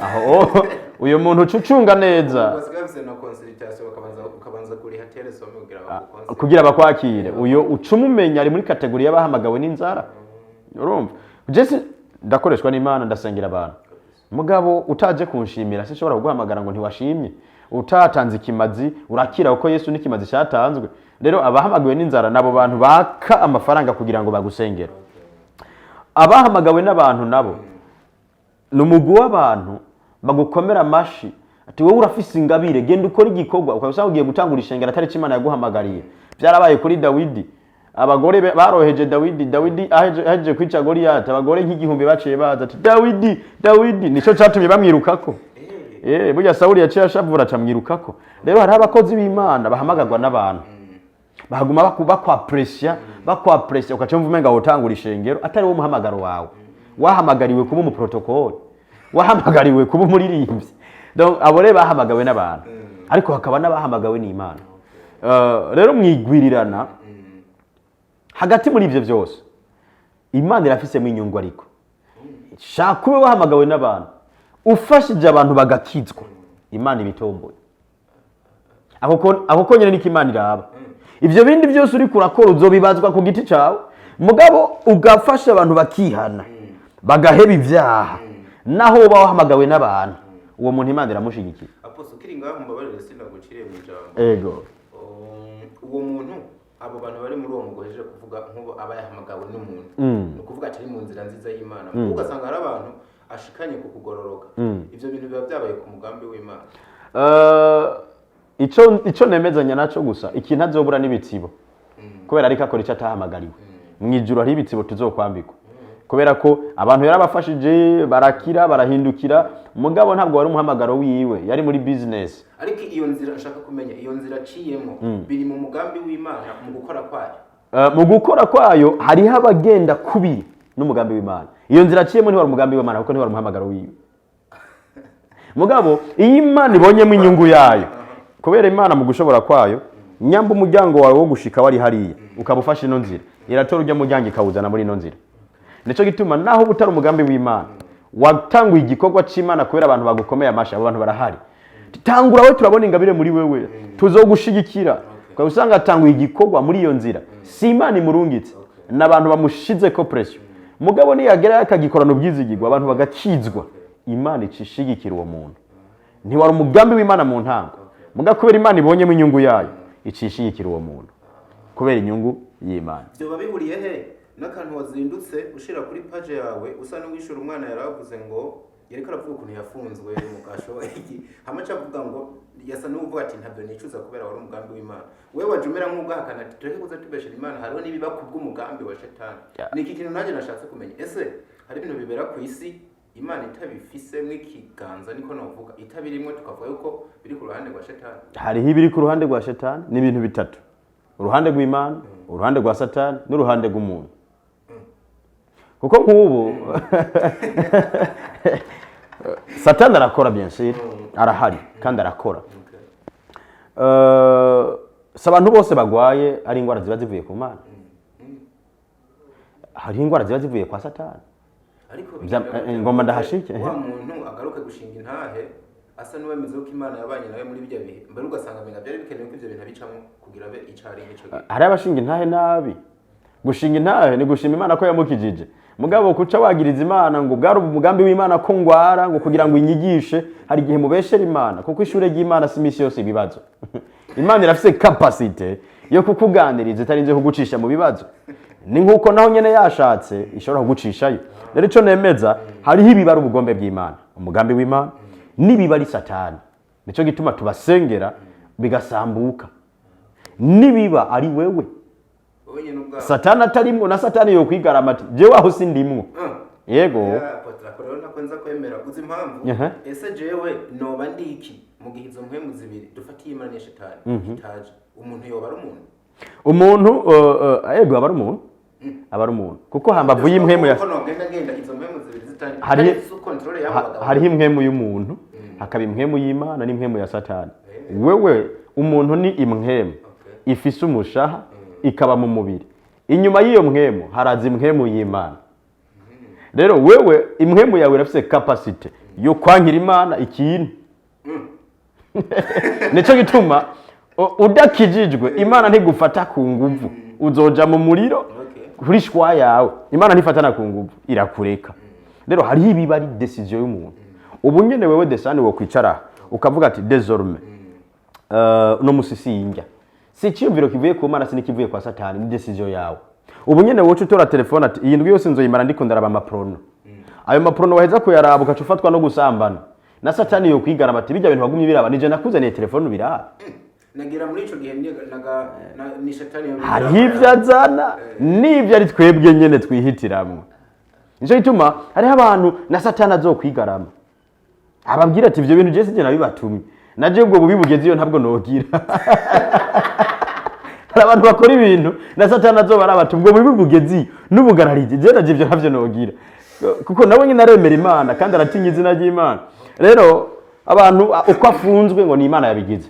Speaker 1: Aho oh, uyu muntu ucucunga neza.
Speaker 2: Basigaye bafise na consultation, bakabanza ukabanza kuriha telesome kugira bagukonse.
Speaker 1: Kugira bakwakire. Uyo ucuma umenya ari muri catégorie y'abahamagawe n'inzara. Urumva, jesi ndakoreshwa n'Imana, ndasengera abantu. Mugabo utaje kunshimira sinshobora kuguhamagara ngo ntiwashimye. Utatanze ikimazi urakira, kuko Yesu n'ikimazi cyatanzwe. Rero abahamagawe n'inzara nabo bantu baka amafaranga kugira ngo bagusengere. Abahamagawe n'abantu nabo ni umugwi w'abantu bagukomera amashi, ati: "Wowe urafise ingabire, genda ukore igikorwa." Ukaba usanga ugiye gutangura ishengero atari cyo Imana yaguhamagariye. Byarabaye kuri Dawidi. Abagore baroheje Dawidi. Dawidi ahejeje kwica Goliyati, abagore nk'igihumbi baciye baza ati: "Dawidi, Dawidi!" Nico catumye bamwirukako. Burya Sawuli yaciye ashavura, acamwirukako. Rero hariho abakozi b'Imana bahamagarwa n'abantu, bahaguma bakwapresya, bakwapresya, ukaca wumva umenga wotangura ishengero atari wo muhamagaro wawe. Wahamagariwe kuba umuprotokole, wahamagariwe kuba umuririmbyi. Donc abo rero bahamagawe n'abantu, ariko hakaba n'abahamagawe n'Imana. Rero mwigwirirana hagati muri ivyo byose, Imana irafisemo inyungu. Ariko shaka ube wahamagawe n'abantu, ufashije abantu bagakizwa, Imana ibitomboye. Ako konyene niko Imana iraba. Ivyo bindi byose uriko urakora uzobibazwa ku giti cawe. Mugabo ugafasha abantu bakihana, bagaheba ivyaha, naho uba wahamagawe n'abantu, uwo muntu Imana iramushigikiye.
Speaker 2: Apostle, ukiri ngaho, mbabarire sinaguciriye mu ijambo.
Speaker 1: Ego.
Speaker 2: Uwo muntu, abo bantu bari muri uwo mugwi uhejeje kuvuga, nk'ubu aba yahamagawe n'umuntu, ni ukuvuga atari mu nzira nziza y'Imana, ugasanga hari abantu ashikanye ku kugororoka, ivyo bintu biba byabaye ku mugambi w'Imana?
Speaker 1: Ico nemezanya naco gusa, ikintu azobura n'ibitsibo, kubera ariko akora icyo atahamagariwe. Mu ijuru hariho ibitsibo tuzokwambikwa, kubera ko abantu yarabafashije barakira, barahindukira, mugabo ntabwo wari umuhamagaro wiwe, yari muri business.
Speaker 2: Ariko iyo nzira nshaka kumenya, iyo nzira aciyemo, biri mu mugambi w'Imana mu gukora kwayo?
Speaker 1: Mu gukora kwayo hariho abagenda kubiri n'umugambi w'Imana. Iyo nzira aciyemo ntiwari umugambi w'Imana, kuko ntiwari umuhamagaro wiwe. Mugabo iyo Imana ibonyemo inyungu yayo, kubera Imana mu gushobora kwayo, nyamba umuryango wawe wo gushika wari hariya, ukaba ufashe ino nzira, iratora ujya muryango ikawuzana muri ino nzira. Nicyo gituma naho uba utari umugambi w'Imana, watanguye igikorwa c'Imana kubera abantu bagukomeye amashi. Abo bantu barahari: "Tangura we, turabona ingabire muri wewe, tuzogushigikira." Ukaba usanga atanguye igikorwa muri iyo nzira, si Imana imurungitse, n'abantu bamushizeko pression. Mugabo niyagerayo akagikorana ubwizigirwa, abantu bagakizwa, Imana icishigikira uwo muntu. Ntiwari umugambi w'Imana mu ntango, muga kubera Imana ibonyemo inyungu yayo, icishigikira uwo muntu kubera inyungu y'Imana.
Speaker 2: Byoba bihuriye he n'akantu wazindutse ushira kuri page yawe, usa n'uwishura umwana yaravuze ngo yariko aravuga ukuntu yafunzwe mu gasho iki, hama aca avuga ngo yasa n'uvuga ati: "Ntabyo nicuza kubera wari umugambi w'Imana"? Wewe waje umera nk'ubwahakana, ati: "Tureke kuza tubeshera Imana, hariho n'ibiba kubw'umugambi wa Shetani." Ni iki kintu nanjye nashatse kumenya: ese hari ibintu bibera ku isi Imana itabifisemwo ikiganza, niko novuga, itabirimwo, tukavuga yuko biri ku ruhande rwa Shetani?
Speaker 1: Hariho ibiri ku ruhande rwa Shetani. Ni ibintu bitatu: uruhande rw'Imana, uruhande rwa Satani n'uruhande rw'umuntu. Kuko nk'ubu Satani arakora, bien sûr arahari kandi arakora. Si abantu bose bagwaye ari indwara ziba zivuye ku Mana. Hariho indwara ziba zivuye kwa Satani.
Speaker 2: Ariko bigenda
Speaker 1: ngomba ndahashike.
Speaker 2: Wa muntu agaruke gushinga intahe asa n'uwemeza ko Imana yabanye nawe muri bijya bihe mbere, ugasanga amenga byari bikenewe ko ibyo bintu abicamo kugira abe icari nk'ico gihe.
Speaker 1: Hari abashinga intahe nabi. Gushinga intahe ni gushima Imana ko yamukijije, mugabo kuca wagiriza Imana ngo bwari umugambi w'Imana ko ngwara, ngo kugira ngo inyigishe, hari igihe mubeshera Imana, kuko ishure ry'Imana si imisi yose ibibazo. Imana irafise capacité yo kukuganiriza itarinze kugucisha mu bibazo. Ni nkuko naho nyene yashatse ishobora kugucishayo. Rero ico nemeza, hariho ibiba ari ubugombe bw'Imana, umugambi w'Imana, n'ibiba ari Satani. Nico gituma tubasengera bigasambuka. Nibiba ari wewe,
Speaker 2: Wowe nyine ubwawe,
Speaker 1: Satani atarimwo, na Satani yokwigarama ati: "Jewe aho sindimwo." Yego.
Speaker 2: Ya, Apotre, ako rero ntako nza kwemera. Uzi impamvu?
Speaker 1: Aha.
Speaker 2: Ese jewe noba ndi iki mu gihe izo mpwemu zibiri dufatiye Imana n'iya Shetani itaje? Umuntu yoba ari umuntu?
Speaker 1: Umuntu, yego, aba ari umuntu, aba ari umuntu, kuko hambavu y'impwemu ya
Speaker 2: Kuko nogenda ngenda izo mpwemu zibiri zitari sous contrôle y'abo bagabo.
Speaker 1: Hariho impwemu y'umuntu, hakaba impwemu y'Imana n'impwemu ya Satani. Wewe umuntu ni impwemu ifise umushaha, ikaba mu mubiri. Inyuma y'iyo mpwemu haraza impwemu y'Imana. Rero wewe impwemu yawe irafise capacité yo kwankira Imana ikintu. Nico gituma udakijijwe, Imana ntigufata ku nguvu, uzoja mu muriro kuri choix yawe. Imana ntifatana ku nguvu, irakureka. Rero hariho ibiba ari décision y'umuntu. Ubu nyene wewe desani wo kwicara ukavuga ati désormais uno musi sinjya, si icyiyumviro kivuye ku Mana, si n'ikivuye kwa Satani, ni décision yawe. Ubu nyene woca utora telefone ati iyi ndwi yose nzoyimara ndiko ndaraba amaporno. Ayo maporno waheza kuyaraba, ugaca ufatwa no gusambana, na Satani yo kwigarama ati bijya bintu wagumye biraba, nije nakuzaniye telefone ubiraba.
Speaker 2: Nagira muri ico gihe ni shetani
Speaker 1: Hariho ibyo azana n'ibyo ari twebwe nyene twihitiramwo. Nico gituma hariho abantu na Satani azokwigarama, ababwira ati ibyo bintu je sije nabibatumye, naje ubwo bubi bugeze iyo ntabwo nogira. Hari abantu bakora ibintu na Satani azoba arabata ubwo bubi bugeze iyo n'ubugararije, je naje ibyo ntabyo nogira, kuko nawe nyine aremera Imana kandi aratinya izina ry'Imana. Rero abantu uko afunzwe ngo ni Imana yabigize,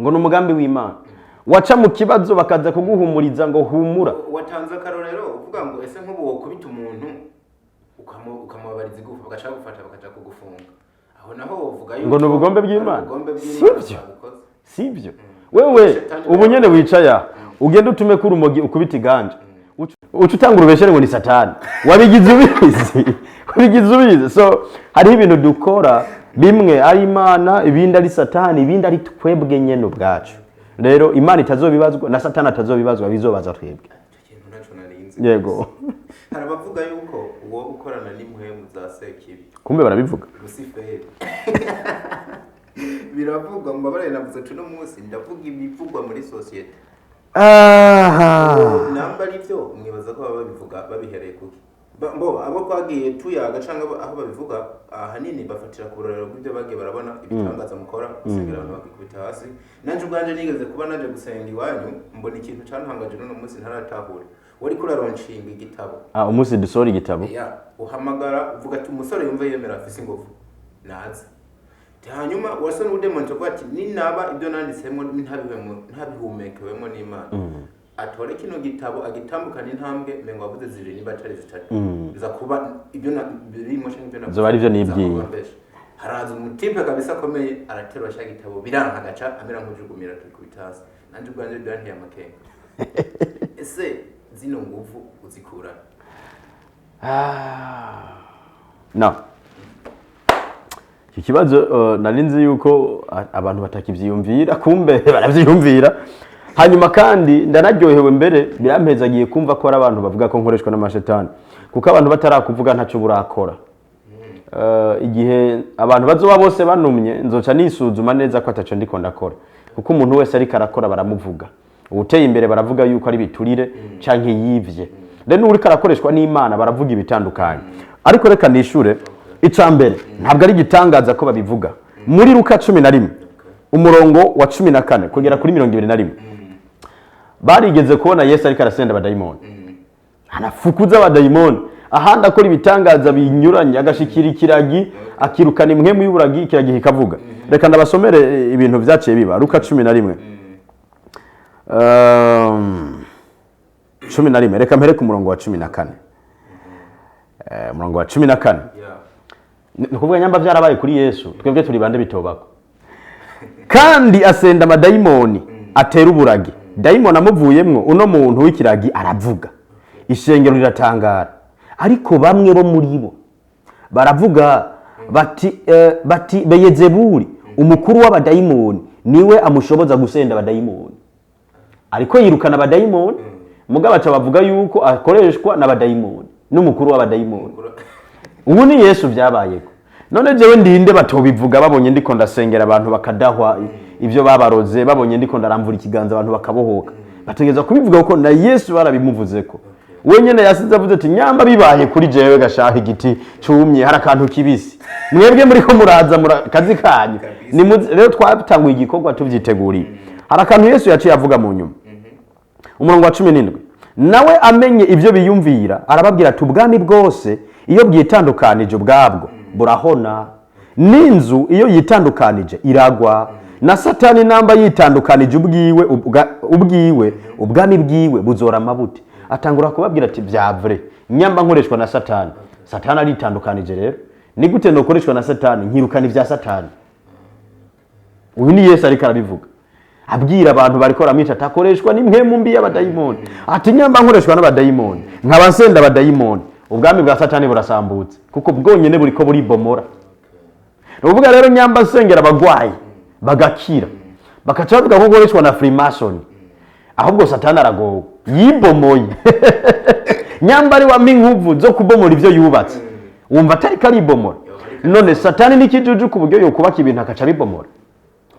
Speaker 1: ngo ni umugambi w'Imana, waca mu kibazo bakaza kuguhumuriza ngo humura.
Speaker 2: Watanze akarorero uvuga ngo ese nk'ubu wokubita umuntu ukamubabariza igufa, bagaca bagufata bakaja kugufunga, aho naho wovuga yuko
Speaker 1: Ngo ni ubugombe
Speaker 2: ari
Speaker 1: bw'Imana?
Speaker 2: ubugombe bw'Imana
Speaker 1: Sibyo.
Speaker 2: bwabikoze.
Speaker 1: Sibyo. Wewe
Speaker 2: Shetani.
Speaker 1: Ubu nyene wicaye aha, ugende utume ko urumogi, ukubita iganja, uca utanga urubeshere ngo ni Satani wabigize ubizi, wabigize ubizi. So hariho ibintu dukora, bimwe ari Imana, ibindi ari Satani, ibindi ari twebwe nyene ubwacu. Rero Imana itazobibazwa na Satani atazobibazwa, bizobaza twebwe.
Speaker 2: Icyo kintu naco narinzi.
Speaker 1: Yego.
Speaker 2: Hari abavuga yuko uwo ukorana n'impwemu za Sekibi.
Speaker 1: Kumbe barabivuga.
Speaker 2: Rusiferi, biravugwa. Mbabare, navuze tuno munsi ndavuga ibivugwa muri sosiyete.
Speaker 1: Aha.
Speaker 2: Namba ari byo, mwibaza ko baba babivuga babihereye kuki? Mbo abo twagiye tuyaga cyangwa aho babivuga, ahanini bafatira ku burorero bw'ibyo bagiye barabona, ibitangaza mukora, gusengera abantu bakikubita hasi. Nanjye ubwanje nigeze kuba naje gusenga iwanyu, mbona ikintu cantangaje n'uno munsi ntaratahura. Wari kuraronshinga igitabo.
Speaker 1: Ah, umunsi dusohora igitabo.
Speaker 2: Ya, uhamagara uvuga ati umusore yumva yemera afise ingufu naze. Hanyuma wasa n'udemonje avuga ati ninaba ibyo nanditsemo ntabihumekewemo n'Imana, atore kino gitabo agitambukana intambwe, mengo wavuze zibiri niba atari zitatu, nza kuba ibyo birimo canke ibyo navuze
Speaker 1: Zoba ari byo
Speaker 2: nza
Speaker 1: nibwiye.
Speaker 2: kuba mbeshe. Haraza umutipe kabisa akomeye, araterura cya gitabo, biranka, agaca amera nk'ujugumira, tukubita hasi. Nanje ubwanje byanteye amakenga. Ese zino nguvu uzikura?
Speaker 1: No, iki kibazo nari nzi yuko abantu batakivyiyumvira, kumbe baravyiyumvira. Hanyuma kandi ndanaryohewe, mbere birampezagiye kumva ko hari abantu bavuga ko nkoreshwa n'amashetani, kuko abantu batarakuvuga ntacyo burakora. Igihe abantu bazoba bose banumye, nzoca nisuzuma neza ko ataco ndiko ndakora, kuko umuntu wese ariko arakora baramuvuga. Uwuteye imbere baravuga yuko ari biturire canke yivye, rero n'uriko arakoreshwa n'Imana baravuga ibitandukanye. Ariko reka nishure. Ica mbere, ntabwo ari igitangaza ko babivuga. Muri Luka 11 umurongo wa 14 kugera kuri 21, barigeze kubona Yesu ariko arasenda abadayimoni, anafukuza abadayimoni, ahandi akora ibitangaza binyuranye, agashikira ikiragi, akirukana impwemu y'uburagi, ikiragi kikavuga. Reka ndabasomere ibintu vyaciye biba. Luka 11, 11, reka mpere ku murongo wa 14. Umurongo wa 14. Ni ukuvuga nyamba byarabaye kuri Yesu, twebwe turi bande bitobako? Kandi asenda amadayimoni atera uburagi, dayimoni amuvuyemwo, uno muntu w'ikiragi aravuga, ishengero riratangara. Ariko bamwe bo muri bo baravuga bati Beyezebuli, umukuru w'abadayimoni, niwe amushoboza gusenda abadayimoni. Ariko yirukana abadayimoni, mugabo aca bavuga yuko akoreshwa n'abadayimoni, n'umukuru w'abadayimoni. Ubu ni Yesu byabayeko, none jewe ndinde batobivuga babonye ndiko ndasengera abantu bakadahwa ibyo babaroze, babonye ndiko ndaramvura ikiganza abantu bakabohoka? Bategereza kubivuga kuko na Yesu barabimuvuzeko. We nyene yasize avuze ati nyamba bibaye kuri jewe gashaha igiti cumye hari akantu kibisi, mwebwe muriko muraza kazi kanyu. Rero twatanguye igikorwa tuvyiteguriye. Hari akantu Yesu yaciye avuga mu nyuma, umurongo wa 17: nawe amenye ibyo biyumvira, arababwira ati ubwami bwose iyo bwitandukanije ubwabwo burahona, n'inzu iyo yitandukanije iragwa. Na Satani namba yitandukanije ubwiwe ubwiwe, ubwami bwiwe buzorama bute? Atangura kubabwira ati bya vrai, nyamba nkoreshwa na Satani, Satani aritandukanije, rero ni gute nokoreshwa na Satani nkirukana ibya Satani? Uyu ni Yesu ariko arabivuga, abwira abantu bariko baramwica atakoreshwa n'impwemu mbi y'abadayimoni, ati nyamba nkoreshwa n'abadayimoni, nkaba nsenda abadayimoni, ubwami bwa Satani burasambutse, kuko bwonyene buriko buribomora. Ni ukuvuga rero, nyamba nsengera abagwayi bagakira, bakaca bavuga ko nkoreshwa na Freemason, ahubwo Satani aragowe, yibomoye. Nyamba ari wampa inkuvu zo kubomora ivyo yubatse, wumva atari karibomora? None Satani n'ikijuju ku buryo yokubaka ibintu akaca abibomora?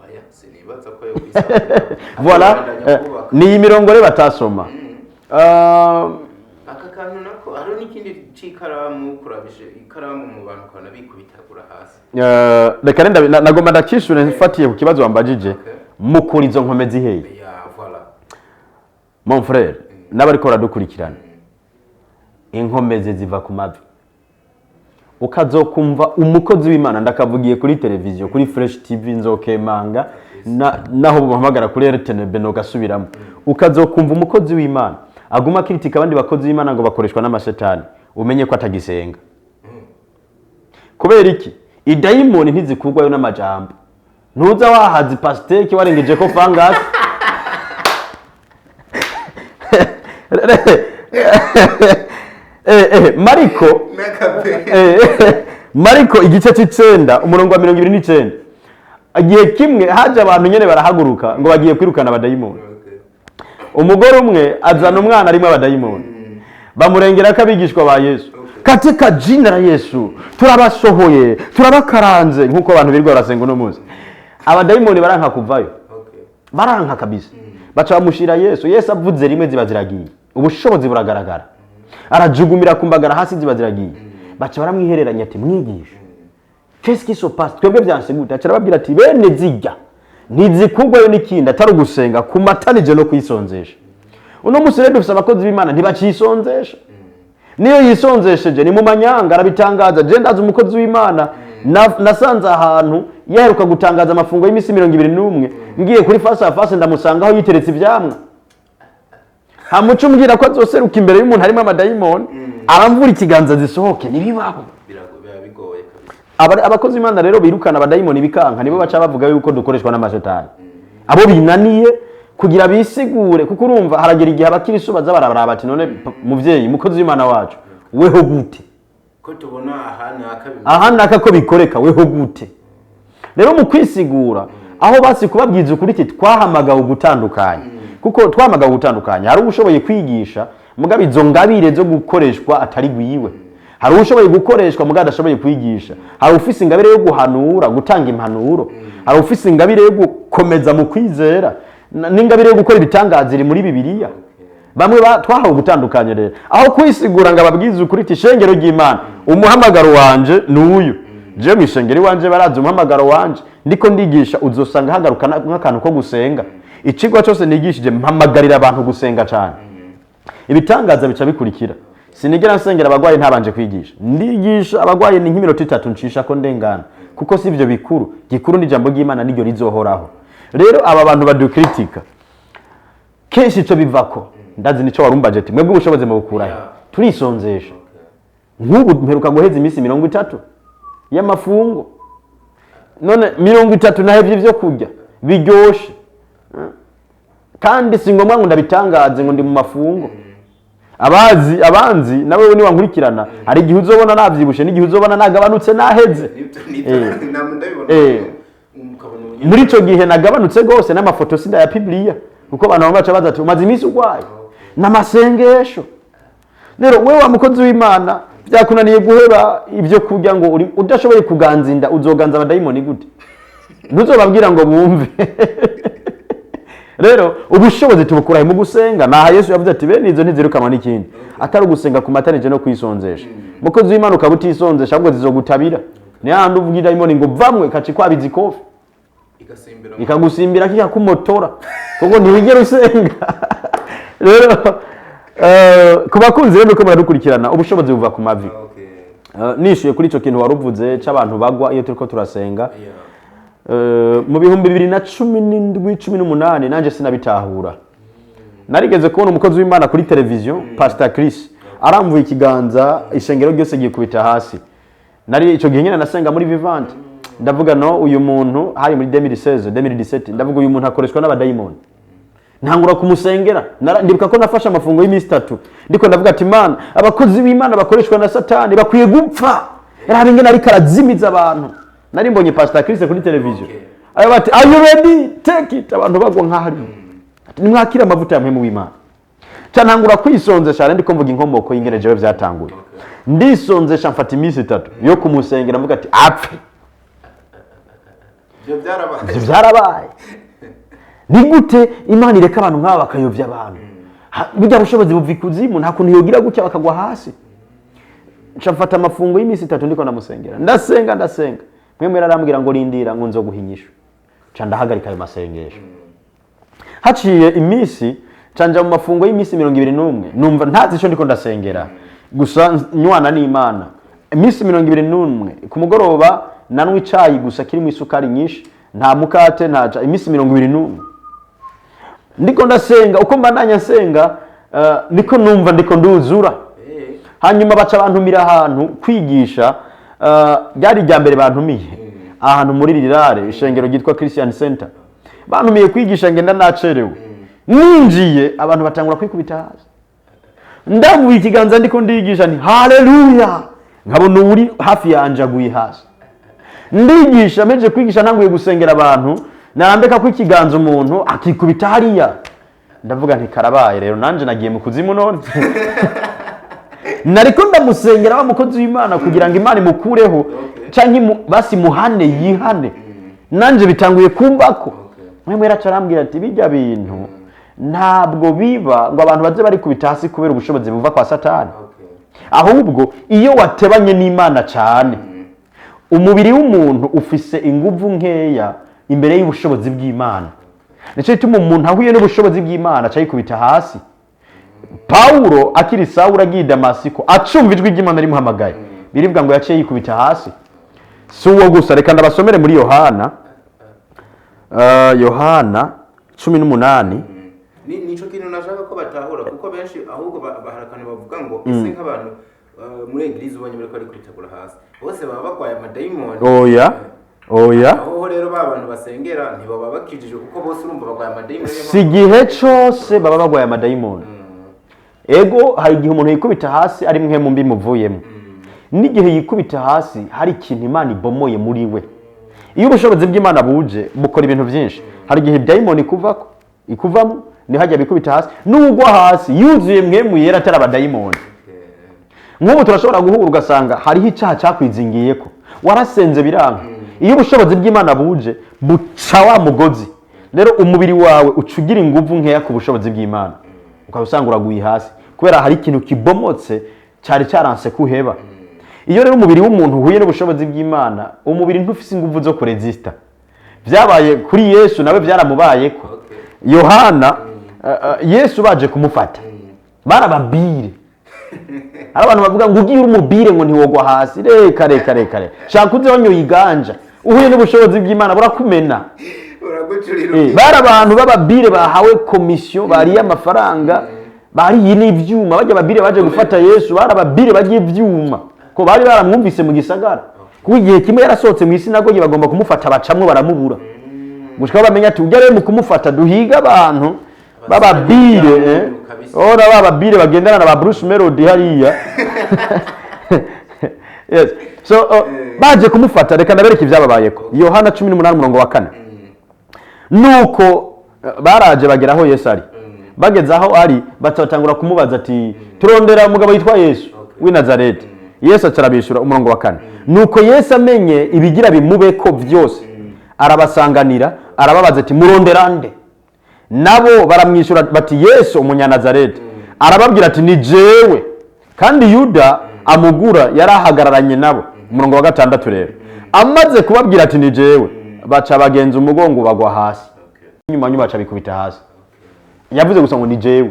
Speaker 2: Oya, sinibaza ko yo kwisanga.
Speaker 1: Voilà.
Speaker 2: Akabandanya kubaka.
Speaker 1: Ni iyi mirongo rero batasoma.
Speaker 2: Aka kantu nako, hariho n'ikindi c'ikaramu, kurabije ikaramu mu bantu ukabona bikubitagura hasi.
Speaker 1: Reka renda nagomba ndakishure mfatiye ku kibazo wambajije. Mukura izo nkomezi hehe?
Speaker 2: Ya, voilà.
Speaker 1: Mon frère, n'abariko baradukurikirana, inkomezi ziva ku mavi. Ukazokumva umukozi w'Imana, ndakavugiye kuri televiziyo, kuri Fresh TV, nzokemanga naho bamuhamagara kuri RTNB nogasubiramo, ukazokumva umukozi w'Imana aguma akritika abandi bakozi b'Imana ngo bakoreshwa n'amashetani, umenye ko atagisenga. Kubera iki? Idayimoni ntizikurwayo n'amajambo. Ntuza wahaza pastèque warengeje ko fangasi. Mariko
Speaker 2: n'akape.
Speaker 1: Mariko igice c'icenda, umurongo wa 29. Igihe kimwe haje abantu nyene barahaguruka ngo bagiye kwirukana abadayimoni. Umugore umwe azana umwana arimo abadayimoni, bamurengera ko abigishwa ba Yesu. "Katika jina la Yesu turabasohoye, turabakaranze," nk'uko abantu birirwa barasenga uno munsi. Abadayimoni baranka kuvayo. Baranka kabisa, baca bamushira Yesu. Yesu avuze rimwe, ziba ziragiye. Ubushobozi buragaragara, arajugumira kumbagara hasi, ziba ziragiye. Baca baramwihereranya ati: "Mwigisha, qu'est-ce qui se passe? Twebwe byanse gute?" Aca arababwira ati: "Bene zijya ntizikugwayo n'ikindi atari ugusenga kumatanije no kwisonzesha." Uno munsi rero dufise abakozi b'Imana ntibacisonzesha. Niyo yisonzesheje ni mu manyanga, arabitangaza. Je ndazi umukozi w'Imana nasanze ahantu yaheruka gutangaza amafungo y'iminsi 21, ngiye kuri face à face ndamusangaho yiteretse ivyamwa. Hamuca umbwira ko azoseruka imbere y'umuntu harimo amadayimoni, aramvura ikiganza zisohoke, ntibibaho.
Speaker 2: Biba bigoye kabisa.
Speaker 1: Abakozi b'Imana rero birukana abadayimoni bikanka, nibo baca bavuga yuko dukoreshwa n'amashetani. Abo binaniye kugira bisigure, kuko urumva haragera igihe abakirisu baza barabaraba bati: "None muvyeyi, mukozi w'Imana wacu, weho gute?"
Speaker 2: Ko tubona aha naka bimeze.
Speaker 1: Aha naka ko bikoreka, weho gute? Rero mu kwisigura, aho basi kubabwiza ukuri ati twahamagawe ugutandukanya, kuko twahamagawe ugutandukanya. Hari ushoboye kwigisha mugabo izo ngabire zo gukoreshwa atari gwiwe, hari ushoboye gukoreshwa mugabo adashoboye kwigisha, hari ufise ingabire yo guhanura, gutanga impanuro, hari ufise ingabire yo gukomeza mu kwizera, n'ingabire yo gukora ibitangaza iri muri Bibiliya. Bamwe twahawe gutandukanya. Rero aho kwisigura ngo ababwize ukuri ati: "Ishengero ry'Imana, umuhamagaro wanje ni uyu." Jewe mu ishengero iwanje barazi umuhamagaro wanje. Ndiko ndigisha, uzosanga hagaruka nk'akantu ko gusenga. Icigwa cyose nigishije mpamagarira abantu gusenga cyane, ibitangaza bica bikurikira. Sinigera nsengera abagwayi ntabanje kwigisha. Ndigisha abagwayi ni nk'iminota 3 ncisha ko ndengana, kuko si ivyo bikuru. Gikuru ni ijambo ry'Imana, niryo rizohoraho. Rero aba bantu badukritika kenshi ico bivako, ndazi nico warumbaje ati: "Mwebwe ubushobozi mubukurahe?" Turisonzesha. Nk'ubu mperuka guheza iminsi 30 y'amafungo. None 30 nahevye ivyo kurya biryoshe, kandi si ngombwa ngo ndabitangaze ngo ndi mu mafungo. Abazi abanzi nawe niwankurikirana, hari igihe uzobona navyibushe n'igihe uzobona nagabanutse, naheze.
Speaker 2: Nibyo, nibyo, ndabibona. Ukabona
Speaker 1: Muri ico gihe nagabanutse gose, n'amafoto sindayapibliya, kuko abantu bamwe baca baza ati: "Umaze iminsi urwaye." N'amasengesho. Rero wewe wa mukozi w'Imana, byakunaniye guheba ibyo kurya, ngo uri udashoboye kuganza inda, uzoganza abadayimoni gute? Ntuzobabwira ngo bumve. Rero ubushobozi tubukurahe? Mu gusenga. Naha Yesu yavuze ati: "Bene izo ntizirukanwa n'ikindi atari ugusenga ku matanije no kwisonzesha." Mukozi w'Imana, ukaba utisonzesha, ahubwo zizogutabira. Ni hahandi uvuga idayimoni ngo vamwe, kaci kwabiza ikofi.
Speaker 2: Igasimbira.
Speaker 1: Ikagusimbira, kikakumotora, kuko ntiwigera usenga. Rero ku bakunzi rero uko muradukurikirana, ubushobozi buva ku mavi. Nishuye kuri ico kintu waruvuze c'abantu bagwa iyo turiko turasenga. Mu 2017, 18, nanje sinabitahura. Narigeze kubona umukozi w'Imana kuri televiziyo, Pastor Chris, aramvuye ikiganza, ishengero ryose gikubita hasi. Nari ico gihe nyine nasenga muri Vivante. Ndavuga: "No, uyu muntu," hari muri 2016, 2017, ndavuga: "Uyu muntu akoreshwa n'abadayimoni." Ntangura kumusengera. Ndibuka ko nafashe amafungo y'iminsi 3, ndiko ndavuga ati: "Imana, abakozi b'Imana bakoreshwa na Satani bakwiye gupfa. Raba ingene ariko arazimiza abantu." Nari mbonye Pastor Chris kuri televiziyo.
Speaker 2: Okay.
Speaker 1: Ayo bati: "Are you ready? Take it." Abantu bagwa nk'ahari. Ati: "Nimwakire amavuta ya Mpwemu w'Imana." Ca ntangura kwisonzesha. Rero ndiko mvuga inkomoko y'ingene jewe byatanguye. Ndisonzesha, mfata iminsi 3 yo kumusengera, mvuga ati: "Apfe."
Speaker 2: Ibyo byarabaye?
Speaker 1: Ivyo byarabaye. Ni gute Imana ireka abantu nk'aba bakayobya abantu? Burya bushobozi buva ikuzimu, nta kuntu yogira gutya bakagwa hasi. Nca mfata amafungo y'iminsi 3 ndiko ndamusengera, ndasenga, ndasenga. Mwe arambwira ngo: "Rindira," ngo: "nzoguha inyishu." Nca ndahagarika ayo masengesho. Haciye iminsi, nca nja mu mafungo y'iminsi 21, numva ntazi ico ndiko ndasengera, gusa nywana n'Imana. Iminsi 21, ku mugoroba nanywa icayi gusa kirimo isukari nyinshi, nta mukate, nta iminsi 21 ndiko ndasenga. Uko mbandanya nsenga, niko numva ndiko nduzura. Hanyuma baca bantumira ahantu kwigisha. Ryari irya mbere bantumiye ahantu muri rirare, ishengero ryitwa Christian Center. Bantumiye kwigisha, ngenda nacerewe. Ninjiye, abantu batangura kwikubita hasi. Ndamuye ikiganza, ndiko ndigisha nti: "Haleluya!" Nkabona uri hafi yanje aguye hasi. Ndigisha, meje kwigisha, ntanguye gusengera abantu, narambeka ko ikiganza, umuntu akikubita hariya. Ndavuga nti: "Karabaye rero, nanje nagiye mu kuzimu." None nariko ndamusengera wa mukozi w'Imana kugira ngo Imana imukureho canke basi muhane yihane, nanje bitanguye kumbako. Mwe yaraca arambwira ati: "Bijya bintu ntabwo biba ngo abantu baze barikubita hasi kubera ubushobozi buva kwa Satani. Ahubwo iyo watebanye n'Imana cyane, umubiri w'umuntu ufise inguvu nkeya imbere y'ubushobozi bw'Imana. Nicyo gituma umuntu ahuye n'ubushobozi bw'Imana aca yikubita hasi." Pawulo akiri Sawuli, agiye i Damasiko, acumva ijwi ry'Imana rimuhamagaye, birivuga ngo yaciye yikubita hasi. Si uwo gusa, reka ndabasomere muri Yohana, Yohana 18.
Speaker 2: Nico kintu nashaka ko batahura, kuko benshi ahubwo baharakana, bavuga ngo: "Ese nk'abantu muri église ubonye bariko bari kwitegura hasi bose baba bagwaye amadayimoni?"
Speaker 1: Oya, oya.
Speaker 2: Aho rero ba bantu basengera ntibaba bakijijwe, kuko bose urumva bagwaye amadayimoni.
Speaker 1: Si igihe cose baba bagwaye amadayimoni. Ego, hari igihe umuntu yikubita hasi ari mwe mbi muvuyemo, n'igihe yikubita hasi hari ikintu Imana ibomoye muri we. Iyo ubushobozi bw'Imana buje, bukora ibintu byinshi. Hari igihe dayimoni ikuvako, ikuvamo, niho bikubita hasi, n'ugwa hasi yuzuye Mpwemu Yera, atari abadayimoni. Nk'ubu turashobora guhura ugasanga hariho icyaha cyakwizingiyeko, warasenze biranka. Iyo ubushobozi bw'Imana buje, buca wa mugozi. Rero umubiri wawe uca ugira inguvu nkeya ku bushobozi bw'Imana, ukaba usanga uraguye hasi kubera hari ikintu kibomotse cyari cyaranse kuheba. Iyo rero umubiri w'umuntu uhuye n'ubushobozi bw'Imana, umubiri ntufise inguvu zo kurezista. Byabaye kuri Yesu, nawe byaramubayeko. Yohana, Yesu baje kumufata barababire. Hari abantu bavuga ngo ugiye uri umubire ngo ntiwogwa hasi. Reka, reka, reka, reka, shaka uze wanyoye iganja, uhuye n'ubushobozi bw'Imana burakumena.
Speaker 2: Uragucurira.
Speaker 1: Bari abantu b'ababire bahawe komisiyo, bariye amafaranga, bariye n'ivyuma. Bajya ababire baje gufata Yesu, bari ababire bagiye ivyuma, ko bari baramwumvise mu gisagara, kuko igihe kimwe yarasohotse mu isinagogi, bagomba kumufata, bacamwo baramubura, gushika bamenya ati: "Ujya rero mu kumufata duhiga abantu b'ababire."
Speaker 2: Kabisa.
Speaker 1: Ora b'ababire bagendana na ba Bruce Melody hariya. Yes, so baje kumufata, reka ndabereka ibyababayeko. Yohana 18 umurongo wa 4. Nuko baraje bagera aho Yesu ari. Bageze aho ari, batangura kumubaza ati: "Turondera umugabo yitwa Yesu w'i Nazareti." Yesu aca arabishura, umurongo wa 4: "Nuko Yesu amenye ibigira bimubeko byose, arabasanganira, arababaza ati: 'Murondera nde?' Nabo baramwishyura bati: 'Yesu Umunyanazareti.' Arababwira ati: 'Ni jewe.' Kandi Yuda amugura yari ahagararanye nabo." Umurongo wa 6 rero: "Amaze kubabwira ati: 'Ni jewe,' baca bagenza umugongo bagwa hasi." Nyuma nyuma baca bikubita hasi. Yavuze gusa ngo: "Ni jewe,"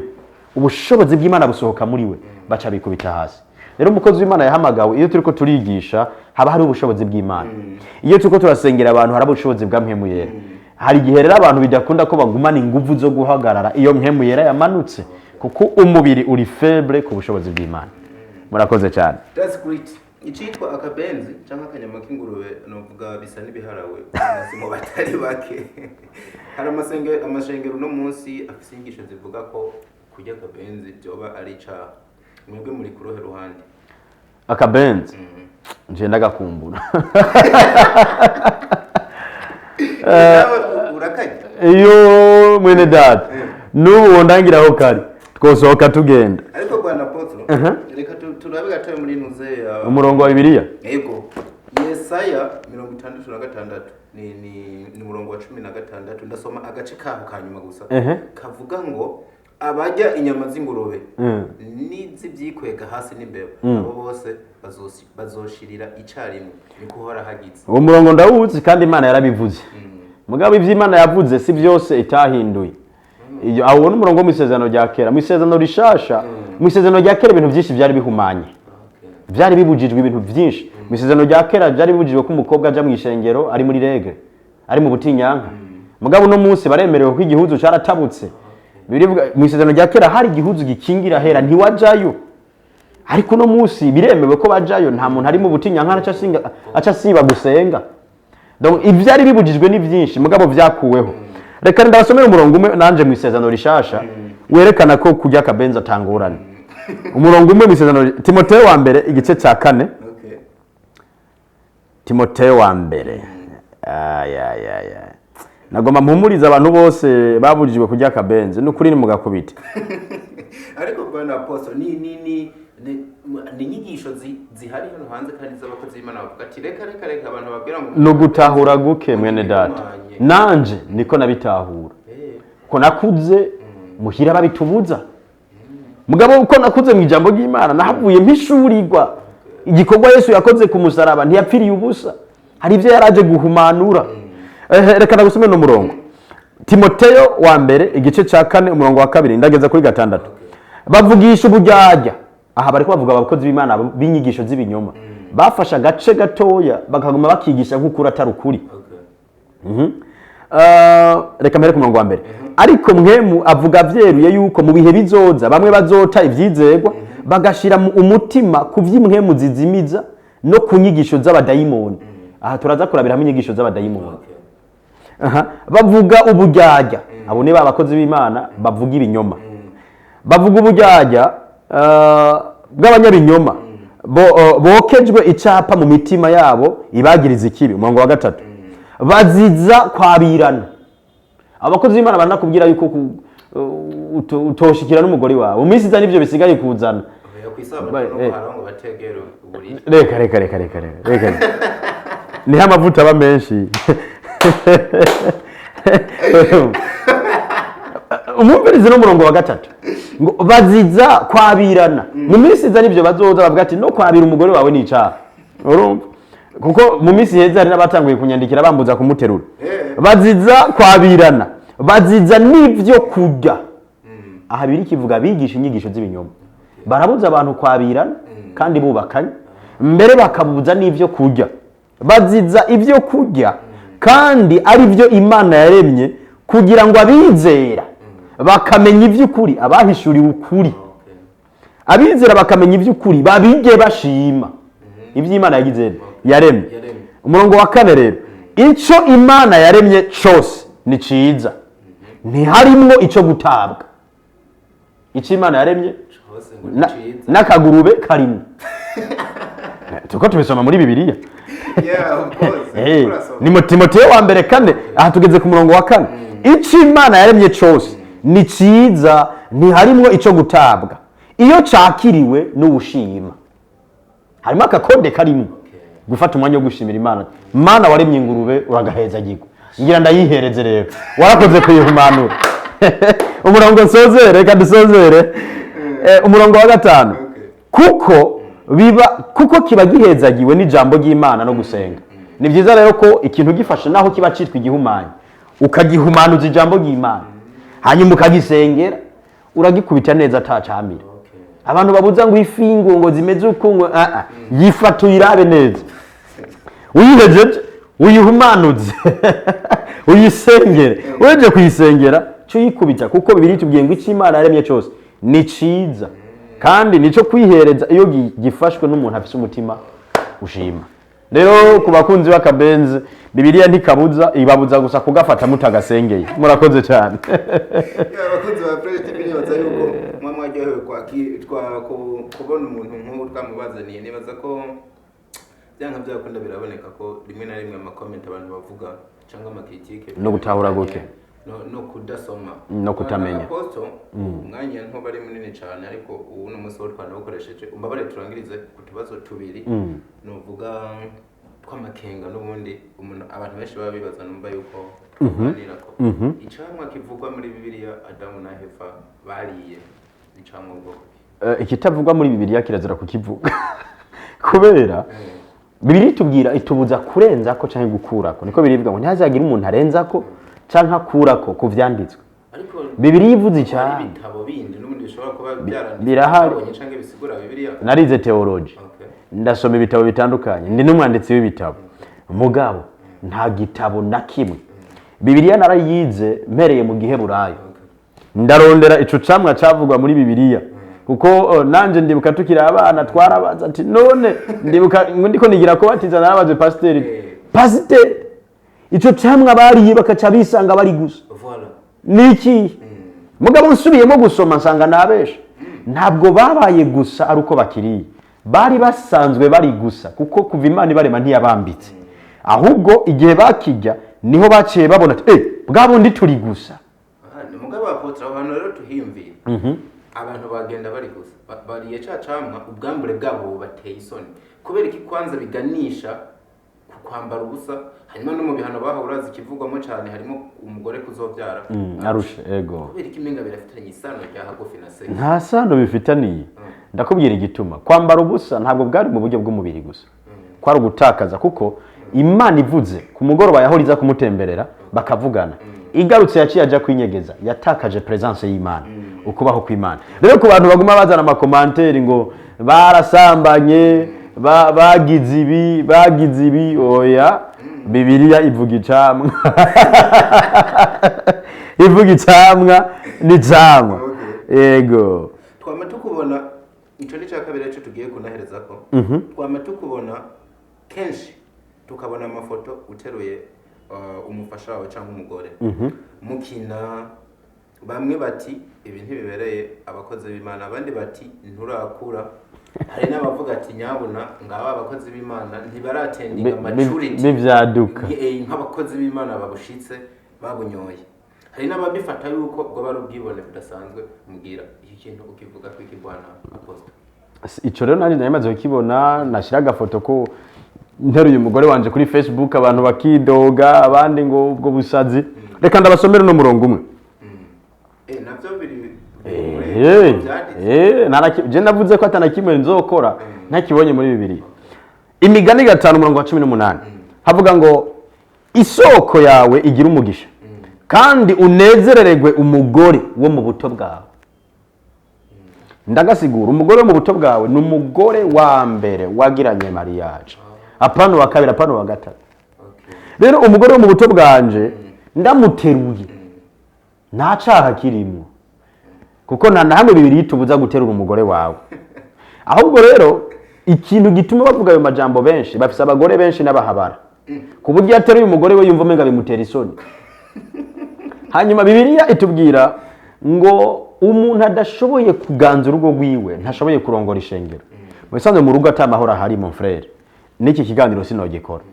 Speaker 1: ubushobozi bw'Imana busohoka muri we, baca bikubita hasi. Rero umukozi w'Imana yahamagawe, iyo turiko turigisha haba hari ubushobozi bw'Imana, iyo turiko turasengera abantu hari ubushobozi bwa Mpwemu Yera. Hari igihe rero abantu bidakunda ko bagumana inguvu zo guhagarara iyo Mpwemu Yera yamanutse, kuko umubiri uri faible ku bushobozi bw'Imana. Murakoze cyane.
Speaker 2: That's great. Icitwa akabenzi cyangwa akanyama k'ingurube, novuga bisa n'ibiharawe umunsi mu batari bake. Hari amashengero uno munsi afise inyigisho zivuga ko kurya akabenzi byoba ari icaha. Mwebwe muri kuruhe ruhande?
Speaker 1: Akabenzi? Nje ndagakumbura.
Speaker 2: Nawe urakarya?
Speaker 1: Iyo mwene data, n'ubu wondangiraho kari, twosohoka tugenda.
Speaker 2: Ariko bwana Apôtre, reka turabe gatoya muri ntuze ya
Speaker 1: Umurongo wa Bibiliya.
Speaker 2: Yego, Yesaya 66 ni umurongo wa 16. Ndasoma agace kaho ka nyuma gusa, kavuga ngo abarya inyama z'ingurube n'iz'ibyikwega hasi n'imbeba, abo bose bazoshirira icarimwe, niko uhora hagize.
Speaker 1: Uwo murongo ndawuzi, kandi Imana yarabivuze. Mugabo ivyo Imana yavuze si byose itahinduye. Iyo awo ni umurongo wo mu Isezerano rya Kera. Mu Isezerano Rishasha, mu Isezerano rya Kera ibintu byinshi byari bihumanye, byari bibujijwe ibintu byinshi. Mu Isezerano rya Kera byari bibujijwe ko umukobwa aja mu ishengero ari muri règles, ari mu butinyanka. Mugabo uno munsi baremerewe, ko igihuzu caratabutse. Birivuga mu Isezerano rya Kera hari igihuzu gikingira hera, ntiwajayo. Ariko uno munsi biremewe ko bajayo, nta muntu ari mu butinyanka aca asiba gusenga. Donc ivyari bibujijwe ni byinshi, mugabo vyakuweho. Reka ndabasomere umurongo umwe nanje mu Isezerano Rishasha werekana ko kurya akabenzi atangorane. Umurongo umwe mu Isezerano, Timoteyo wa mbere igice cya 4. Timoteyo wa mbere. Ay, ay, ay, ay. Nagomba mpumuriza abantu bose babujijwe kurya akabenzi, n'ukuri ni mugakubite.
Speaker 2: Ariko bwana Apostle, ni inyigisho zihari hano hanze kandi z'abakozi b'Imana bavuga ati reka reka reka, abantu babwira ngo
Speaker 1: Ni ugutahura guke, mwene data.
Speaker 2: Bihumanye.
Speaker 1: Nanje niko nabitahura, ko nakuze muhira babitubuza. Mugabo uko nakuze mu ijambo ry'Imana, nahavuye mpishurirwa igikorwa Yesu yakoze ku musaraba. Ntiyapfiriye ubusa, hari ibyo yaraje guhumanura. Reka ndagusome n'umurongo, Timoteyo wa mbere igice cya 4, umurongo wa 2 ndageza kuri 6. Bavugisha uburyarya. Aha bariko bavuga abakozi b'Imana b'inyigisho z'ibinyoma, bafashe agace gatoya bakaguma bakigisha nk'ukuri atari ukuri. Reka mbere ku murongo wa 1. Ariko Mpwemu avuga vyeruye yuko mu bihe bizoza bamwe bazota ivyizegwa, bagashira mu umutima ku vy'impwemu zizimiza no ku nyigisho z'abadayimoni. Aha turaza kurabira hamwe inyigisho z'abadayimoni. Aha, bavuga uburyarya. Abo ni ba bakozi b'Imana bavuga ibinyoma, bavuga uburyarya bw'abanyabinyoma bokejwe icapa mu mitima yabo ibagiriza ikibi. Umurongo wa 3, baziza kwabirana. Abakozi b'Imana baranakubwira yuko utoshikira n'umugore wawe mu minsi iza, nivyo bisigaye kuzana.
Speaker 2: Oya, ku isabato no kuhara ngo bategere uburiri.
Speaker 1: Reka reka reka reka reka reka, niho amavuta aba menshi. Umwumvirizi n'umurongo wa 3 ngo baziza kwabirana. Mu minsi iza nivyo bazoza bavuga ati no kwabira umugore wawe ni icaha. Urumva, kuko mu minsi iheze hari n'abatanguye kunyandikira bambuza kumuterura. Baziza kwabirana, baziza n'ivyo kurya. Aha biri kivuga bigisha inyigisho z'ibinyoma, barabuza abantu kwabirana kandi bubakanye, mbere bakabuza n'ivyo kurya. Baziza ibyo kurya kandi ari byo Imana yaremye kugira ngo abizera bakamenya iby'ukuri, abahishuriwe ukuri, abizera bakamenya iby'ukuri, babige bashima iby'Imana yagize, yaremye.
Speaker 2: Yaremye.
Speaker 1: Umurongo wa 4 rero: icyo Imana yaremye cyose ni cyiza, ntiharimwo icyo gutabwa. Icyo Imana yaremye
Speaker 2: Hose ngo ni ciza.
Speaker 1: N'akagurube karimo, tuko tubisoma muri Bibiliya.
Speaker 2: Yeah, of course. Urasoma.
Speaker 1: Ni mu Timoteyo wa mbere 4, aha tugeze ku murongo wa 4. Icyo Imana yaremye cyose ni cyiza, ntiharimwo icyo gutabwa iyo cakiriwe n'ubushima. Harimo akakonde karimo gufata umwanya wo gushimira Imana. Mana waremye ingurube, uragaheza gigwa, ngira ndayihereze rero, warakoze kuyihumanura. Umurongo nsozere, reka dusozere. Umurongo wa 5: kuko biba, kuko kiba gihezagiwe n'ijambo ry'Imana no gusenga. Ni byiza rero ko ikintu gifashe naho kiba citwa igihumanya, ukagihumanuza ijambo ry'Imana, hanyuma ukagisengera, uragikubita neza atacamira. Abantu babuza ngo ifi ngo zimeze uko, ngo ah ah, yifata uyirabe neza, uyihejeje uyihumanuze, uyisengere. Uhejeje kuyisengera, cyo uyikubita, kuko Bibiliya itubwiye ngo icyo Imana yaremye cyose ni ciza kandi nico kwihereza iyo gifashwe n'umuntu afise umutima ushima. Rero ku bakunzi b'akabenzi, Bibiliya ntikabuza, ibabuza gusa kugafata mutagasengeye. Murakoze cyane.
Speaker 2: Yeah, abakunzi ba Fresh TV, nibaza yuko mwa mwaryohewe kubona umuntu nk'ubu twamubazaniye. Nibaza ko Byanka byakunda biraboneka ko rimwe na rimwe ama comments abantu bavuga cyangwa ama critiques
Speaker 1: No gutahura guke.
Speaker 2: No kudasoma.
Speaker 1: No kutamenya.
Speaker 2: Apostle, umwanya ntuba ari munini cyane, ariko ubu ni umunsi wo twanawukoresheje. Umbabare turangirize ku tubazo tubiri nuvuga tw'amakenga n'ubundi umuntu abantu benshi baba bibaza, numva yuko tuganira ko icamwa kivugwa muri Bibiliya Adamu na Heva bariye, icamwa ubwoko ki?
Speaker 1: Ikitavugwa muri Bibiliya kirazira kukivuga, kubera Bibiliya itubwira, itubuza kurenzako canke gukurako. Niko birivuga ngo ntihazagire umuntu arenzako canke akurako ku vyanditswe.
Speaker 2: Ariko
Speaker 1: Bibiliya ivuze
Speaker 2: hari
Speaker 1: icamwa.
Speaker 2: ibitabo bindi n'ubundi bishobora kuba byaranditswe
Speaker 1: Birahari.
Speaker 2: twabonye canke bisigura Bibiliya.
Speaker 1: Narize théologie, ndasoma ibitabo bitandukanye, ndi n'umwanditsi w'ibitabo, mugabo nta gitabo na kimwe. Bibiliya narayize mpereye mu Giheburayo, ndarondera ico camwa cavugwa muri Bibiliya, kuko nanje ndibuka tukiri abana twarabaza ati none, ndibuka ngo ndiko nigira kubatiza, narabaze pasiteri: "Pasiteri, ico camwa bariye bakaca bisanga bari gusa
Speaker 2: Voilà.
Speaker 1: niki?" Mugabo nsubiyemo gusoma nsanga nabesha. Ntabwo babaye gusa ari uko bakiriye, bari basanzwe bari gusa, kuko kuva Imana ibarema ntiyabambitse. Ahubwo igihe bakijya niho baciye babona ati: "Eh, bwa bundi turi gusa."
Speaker 2: Aha, ni mugabo apôtre, aho hantu rero tuhiyumvira, abantu bagenda bari gusa, bariye ca camwa, ubwambure bwabo bubateye isoni. Kubera iki kwanza biganisha ku kwambara ubusa? Hanyuma no mu bihano bahawe, urazi ikivugwamo cyane harimo umugore kuzobyara.
Speaker 1: Arushe, ego.
Speaker 2: Kubera iki imenga birafitanye isano rya hagufi na sex?
Speaker 1: Nta sano bifitaniye. Ndakubwira igituma. Kwambara ubusa ntabwo bwari mu buryo bw'umubiri gusa, kwari ugutakaza, kuko Imana ivuze ku mugoroba yahora iza kumutemberera bakavugana, igarutse yaciye aja kwinyegeza, yatakaje présence y'Imana, ukubaho kw'Imana. Rero ku bantu baguma bazana ama commentaires ngo barasambanye, bagize ibi, bagize ibi, oya, Bibiliya ivuga icamwa, ivuga icamwa n'icamwa. Yego.
Speaker 2: Twama tukubona, ico ni cya kabiri cyo tugiye kunaherezako. Twama tukubona kenshi, tukabona amafoto uteruye umufasha wawe cyangwa umugore mukina. Bamwe bati ibi ntibibereye abakozi b'Imana, abandi bati nturakura, hari n'abavuga ati nyabuna ngaba abakozi b'Imana ntibaratendinga maturity
Speaker 1: N'ivyaduka.
Speaker 2: Nk'abakozi b'Imana babushitse babunyoye. Hari n'ababifata yuko bwo bari ubwibone budasanzwe. Mbwira iki kintu ukivuga ko iki, bwana Apostle?
Speaker 1: Ico rero nanjye nari maze kukibona, nashyira agafoto ko nteruye umugore wanje kuri Facebook, abantu bakidoga, abandi ngo ubwo busazi. Reka ndabasomere uno murongo umwe.
Speaker 2: Navyo biri byanditse.
Speaker 1: Je navuze ko atana kimwe nzokora ntakibonye muri Bibiliya. Imigani 5 umurongo wa 18 havuga ngo: "Isoko yawe igira umugisha, kandi unezerererwe umugore wo mu buto bwawe." Ndagasigura: umugore wo mu buto bwawe ni umugore wa mbere wagiranye mariage, apana uwa kabiri, apana uwa gatatu. Rero umugore wo mu buto bwanje ndamuteruye nta caha kirimwo, kuko nta na hamwe Bibiliya itubuza guterura umugore wawe. Ahubwo rero ikintu gituma bavuga ayo majambo, benshi bafise abagore benshi n'abahabara, ku buryo iyo ateruye umugore we yumva umenga bimutera isoni. Hanyuma Bibiliya itubwira ngo umuntu adashoboye kuganza urugo rwiwe ntashoboye kurongora ishengero. Mu bisanzwe mu rugo ata mahoro ahari, mon frère, n'iki kiganiro sinogikora,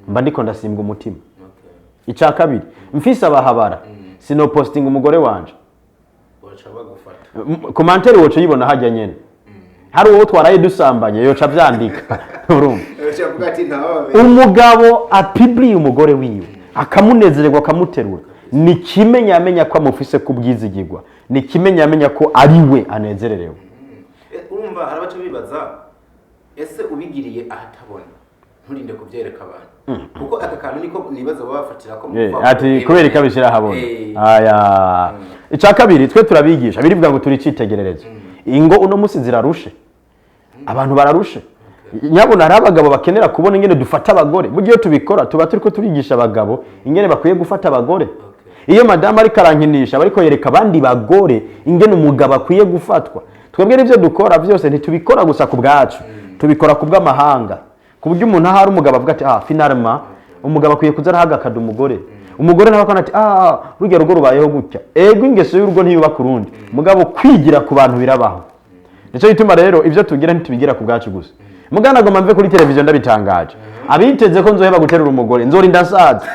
Speaker 1: mba ndiko ndasimbwa umutima. Icya kabiri, mfise abahabara sinopostinga umugore wanje.
Speaker 2: Baca bagufata.
Speaker 1: Commentaire woca uyibona hajya nyene, hari uwo twaraye dusambanye yoca avyandika, urumva?
Speaker 2: Baca ati ntawabe.
Speaker 1: Umugabo apibliye umugore wiwe akamunezererwa, akamuterura, ni kimenya ko amufise kubwizigirwa, ni kimenya ko ari we anezererewe.
Speaker 2: Urumva hari abaca bibaza: ese ubigiriye ahatabona, nturinde kubyereka abantu? Kuko aka kantu niko nibaza baba bafatira ko mu kuvuga
Speaker 1: ati
Speaker 2: ngo,
Speaker 1: kubera ikabishyira ahabona. Aya, icya kabiri, twe turabigisha, birivuga ngo turi icyitegererezo. Ingo uno munsi zirarushe, abantu bararushe. Nyabona hari abagabo bakenera kubona ingene dufata abagore. Burya iyo tubikora tuba turiko turigisha abagabo ingene bakwiye gufata abagore. Iyo madamu ariko arankinisha, aba ariko yereka abandi bagore ingene umugabo akwiye gufatwa. Twebwe n'ibyo dukora byose ntitubikora gusa ku bwacu, tubikora ku bw'amahanga, ku buryo umuntu ahari umugabo avuga ati: "Ah, finalement umugabo akwiye kuza arahaga akada umugore." Umugore nawe akabona ati: "Ah, rujya rugo rubayeho gutya." Ego, ingeso y'urugo ntiyubaka urundi, mugabo kwigira ku bantu birabaho. Nicyo gituma rero ibyo tugira ntitubigira ku bwacu gusa. Mugana agomba mve kuri televiziyo ndabitangaje. Abiteze ko nzoheba guterura umugore, nzorinda nsaza.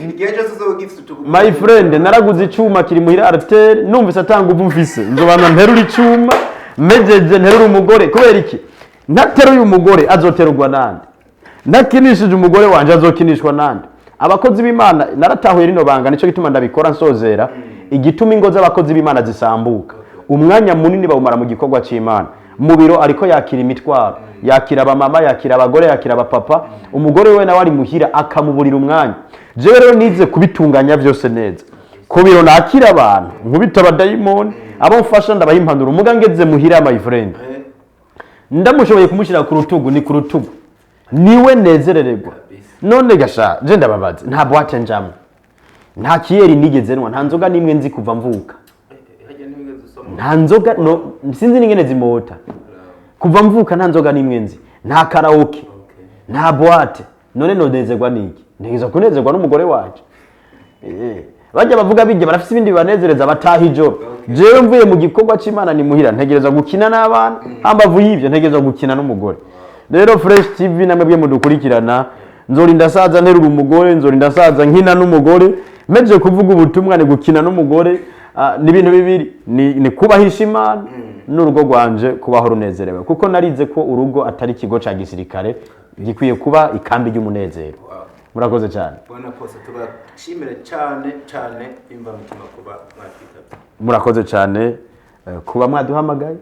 Speaker 2: Igihe cyose uzoba ugifite utugufu.
Speaker 1: My friend, naraguze icuma kiri muhira, haltère. Numvise atanga ubu mfise, nzobanza nterura icuma, mejeje nterura umugore. Kubera iki? Ntateruye umugore azoterurwa nande? Ntakinishije umugore wanje azokinishwa nande? Abakozi b'Imana, naratahuye rino banga, nicyo gituma ndabikora nsozera. Igituma ingo z'abakozi b'Imana zisambuka, umwanya munini bawumara mu gikorwa c'Imana. Mu biro ariko yakira imitwaro, yakira abamama, yakira abagore, yakira abapapa. Umugore we nawe ari muhira, akamuburira umwanya. Jewe rero nize kubitunganya byose neza. Ku biro nakira abantu, nkubita abadayimoni, abo mfasha ndabaha impanuro. Muga ngeze muhira, my friend, ndamushoboye kumushyira ku rutugu, ni ku rutugu, niwe nezerererwa. None gasha je ndababaza, nta boîte njamwe, nta kiyeri nigeze nywa, nta nzoga n'imwe nzi kuva mvuka.
Speaker 2: Hajya ntiwigeze usoma?
Speaker 1: Nta nzoga, no sinzi n'ingene zimota. Kuva mvuka nta nzoga n'imwe nzi, nta karaoke, nta boîte. None nonezerwa n'iki? Ntegerezwa kunezerwa n'umugore wanje. Bajya bavuga bijya barafise ibindi bibanezereza, bataha ijoro. Jewe mvuye mu gikorwa c'Imana ni muhira, ntegerezwa gukina n'abana. Hambavu y'ivyo, ntegerezwa gukina n'umugore. Rero Fresh TV namwebwe mudukurikirana, nzorinda saza nterura umugore, nzorinda saza nkina n'umugore. Meje kuvuga ubutumwa ni gukina n'umugore. Ni ibintu bibiri, ni kubahisha Imana n'urugo rwanje kubaho runezerewe, kuko narize ko urugo atari ikigo ca gisirikare, gikwiye kuba ikambi ry'umunezero. Murakoze cyane.
Speaker 2: Bwana Apostle, tubashimire cyane cyane imvamutima kuba mwatwitabye.
Speaker 1: Murakoze cyane kuba mwaduhamagaye,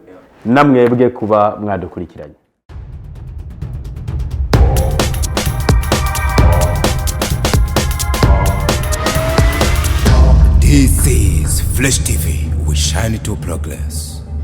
Speaker 1: namwebwe kuba mwadukurikiranye.
Speaker 3: This is Fresh TV. We shine to progress.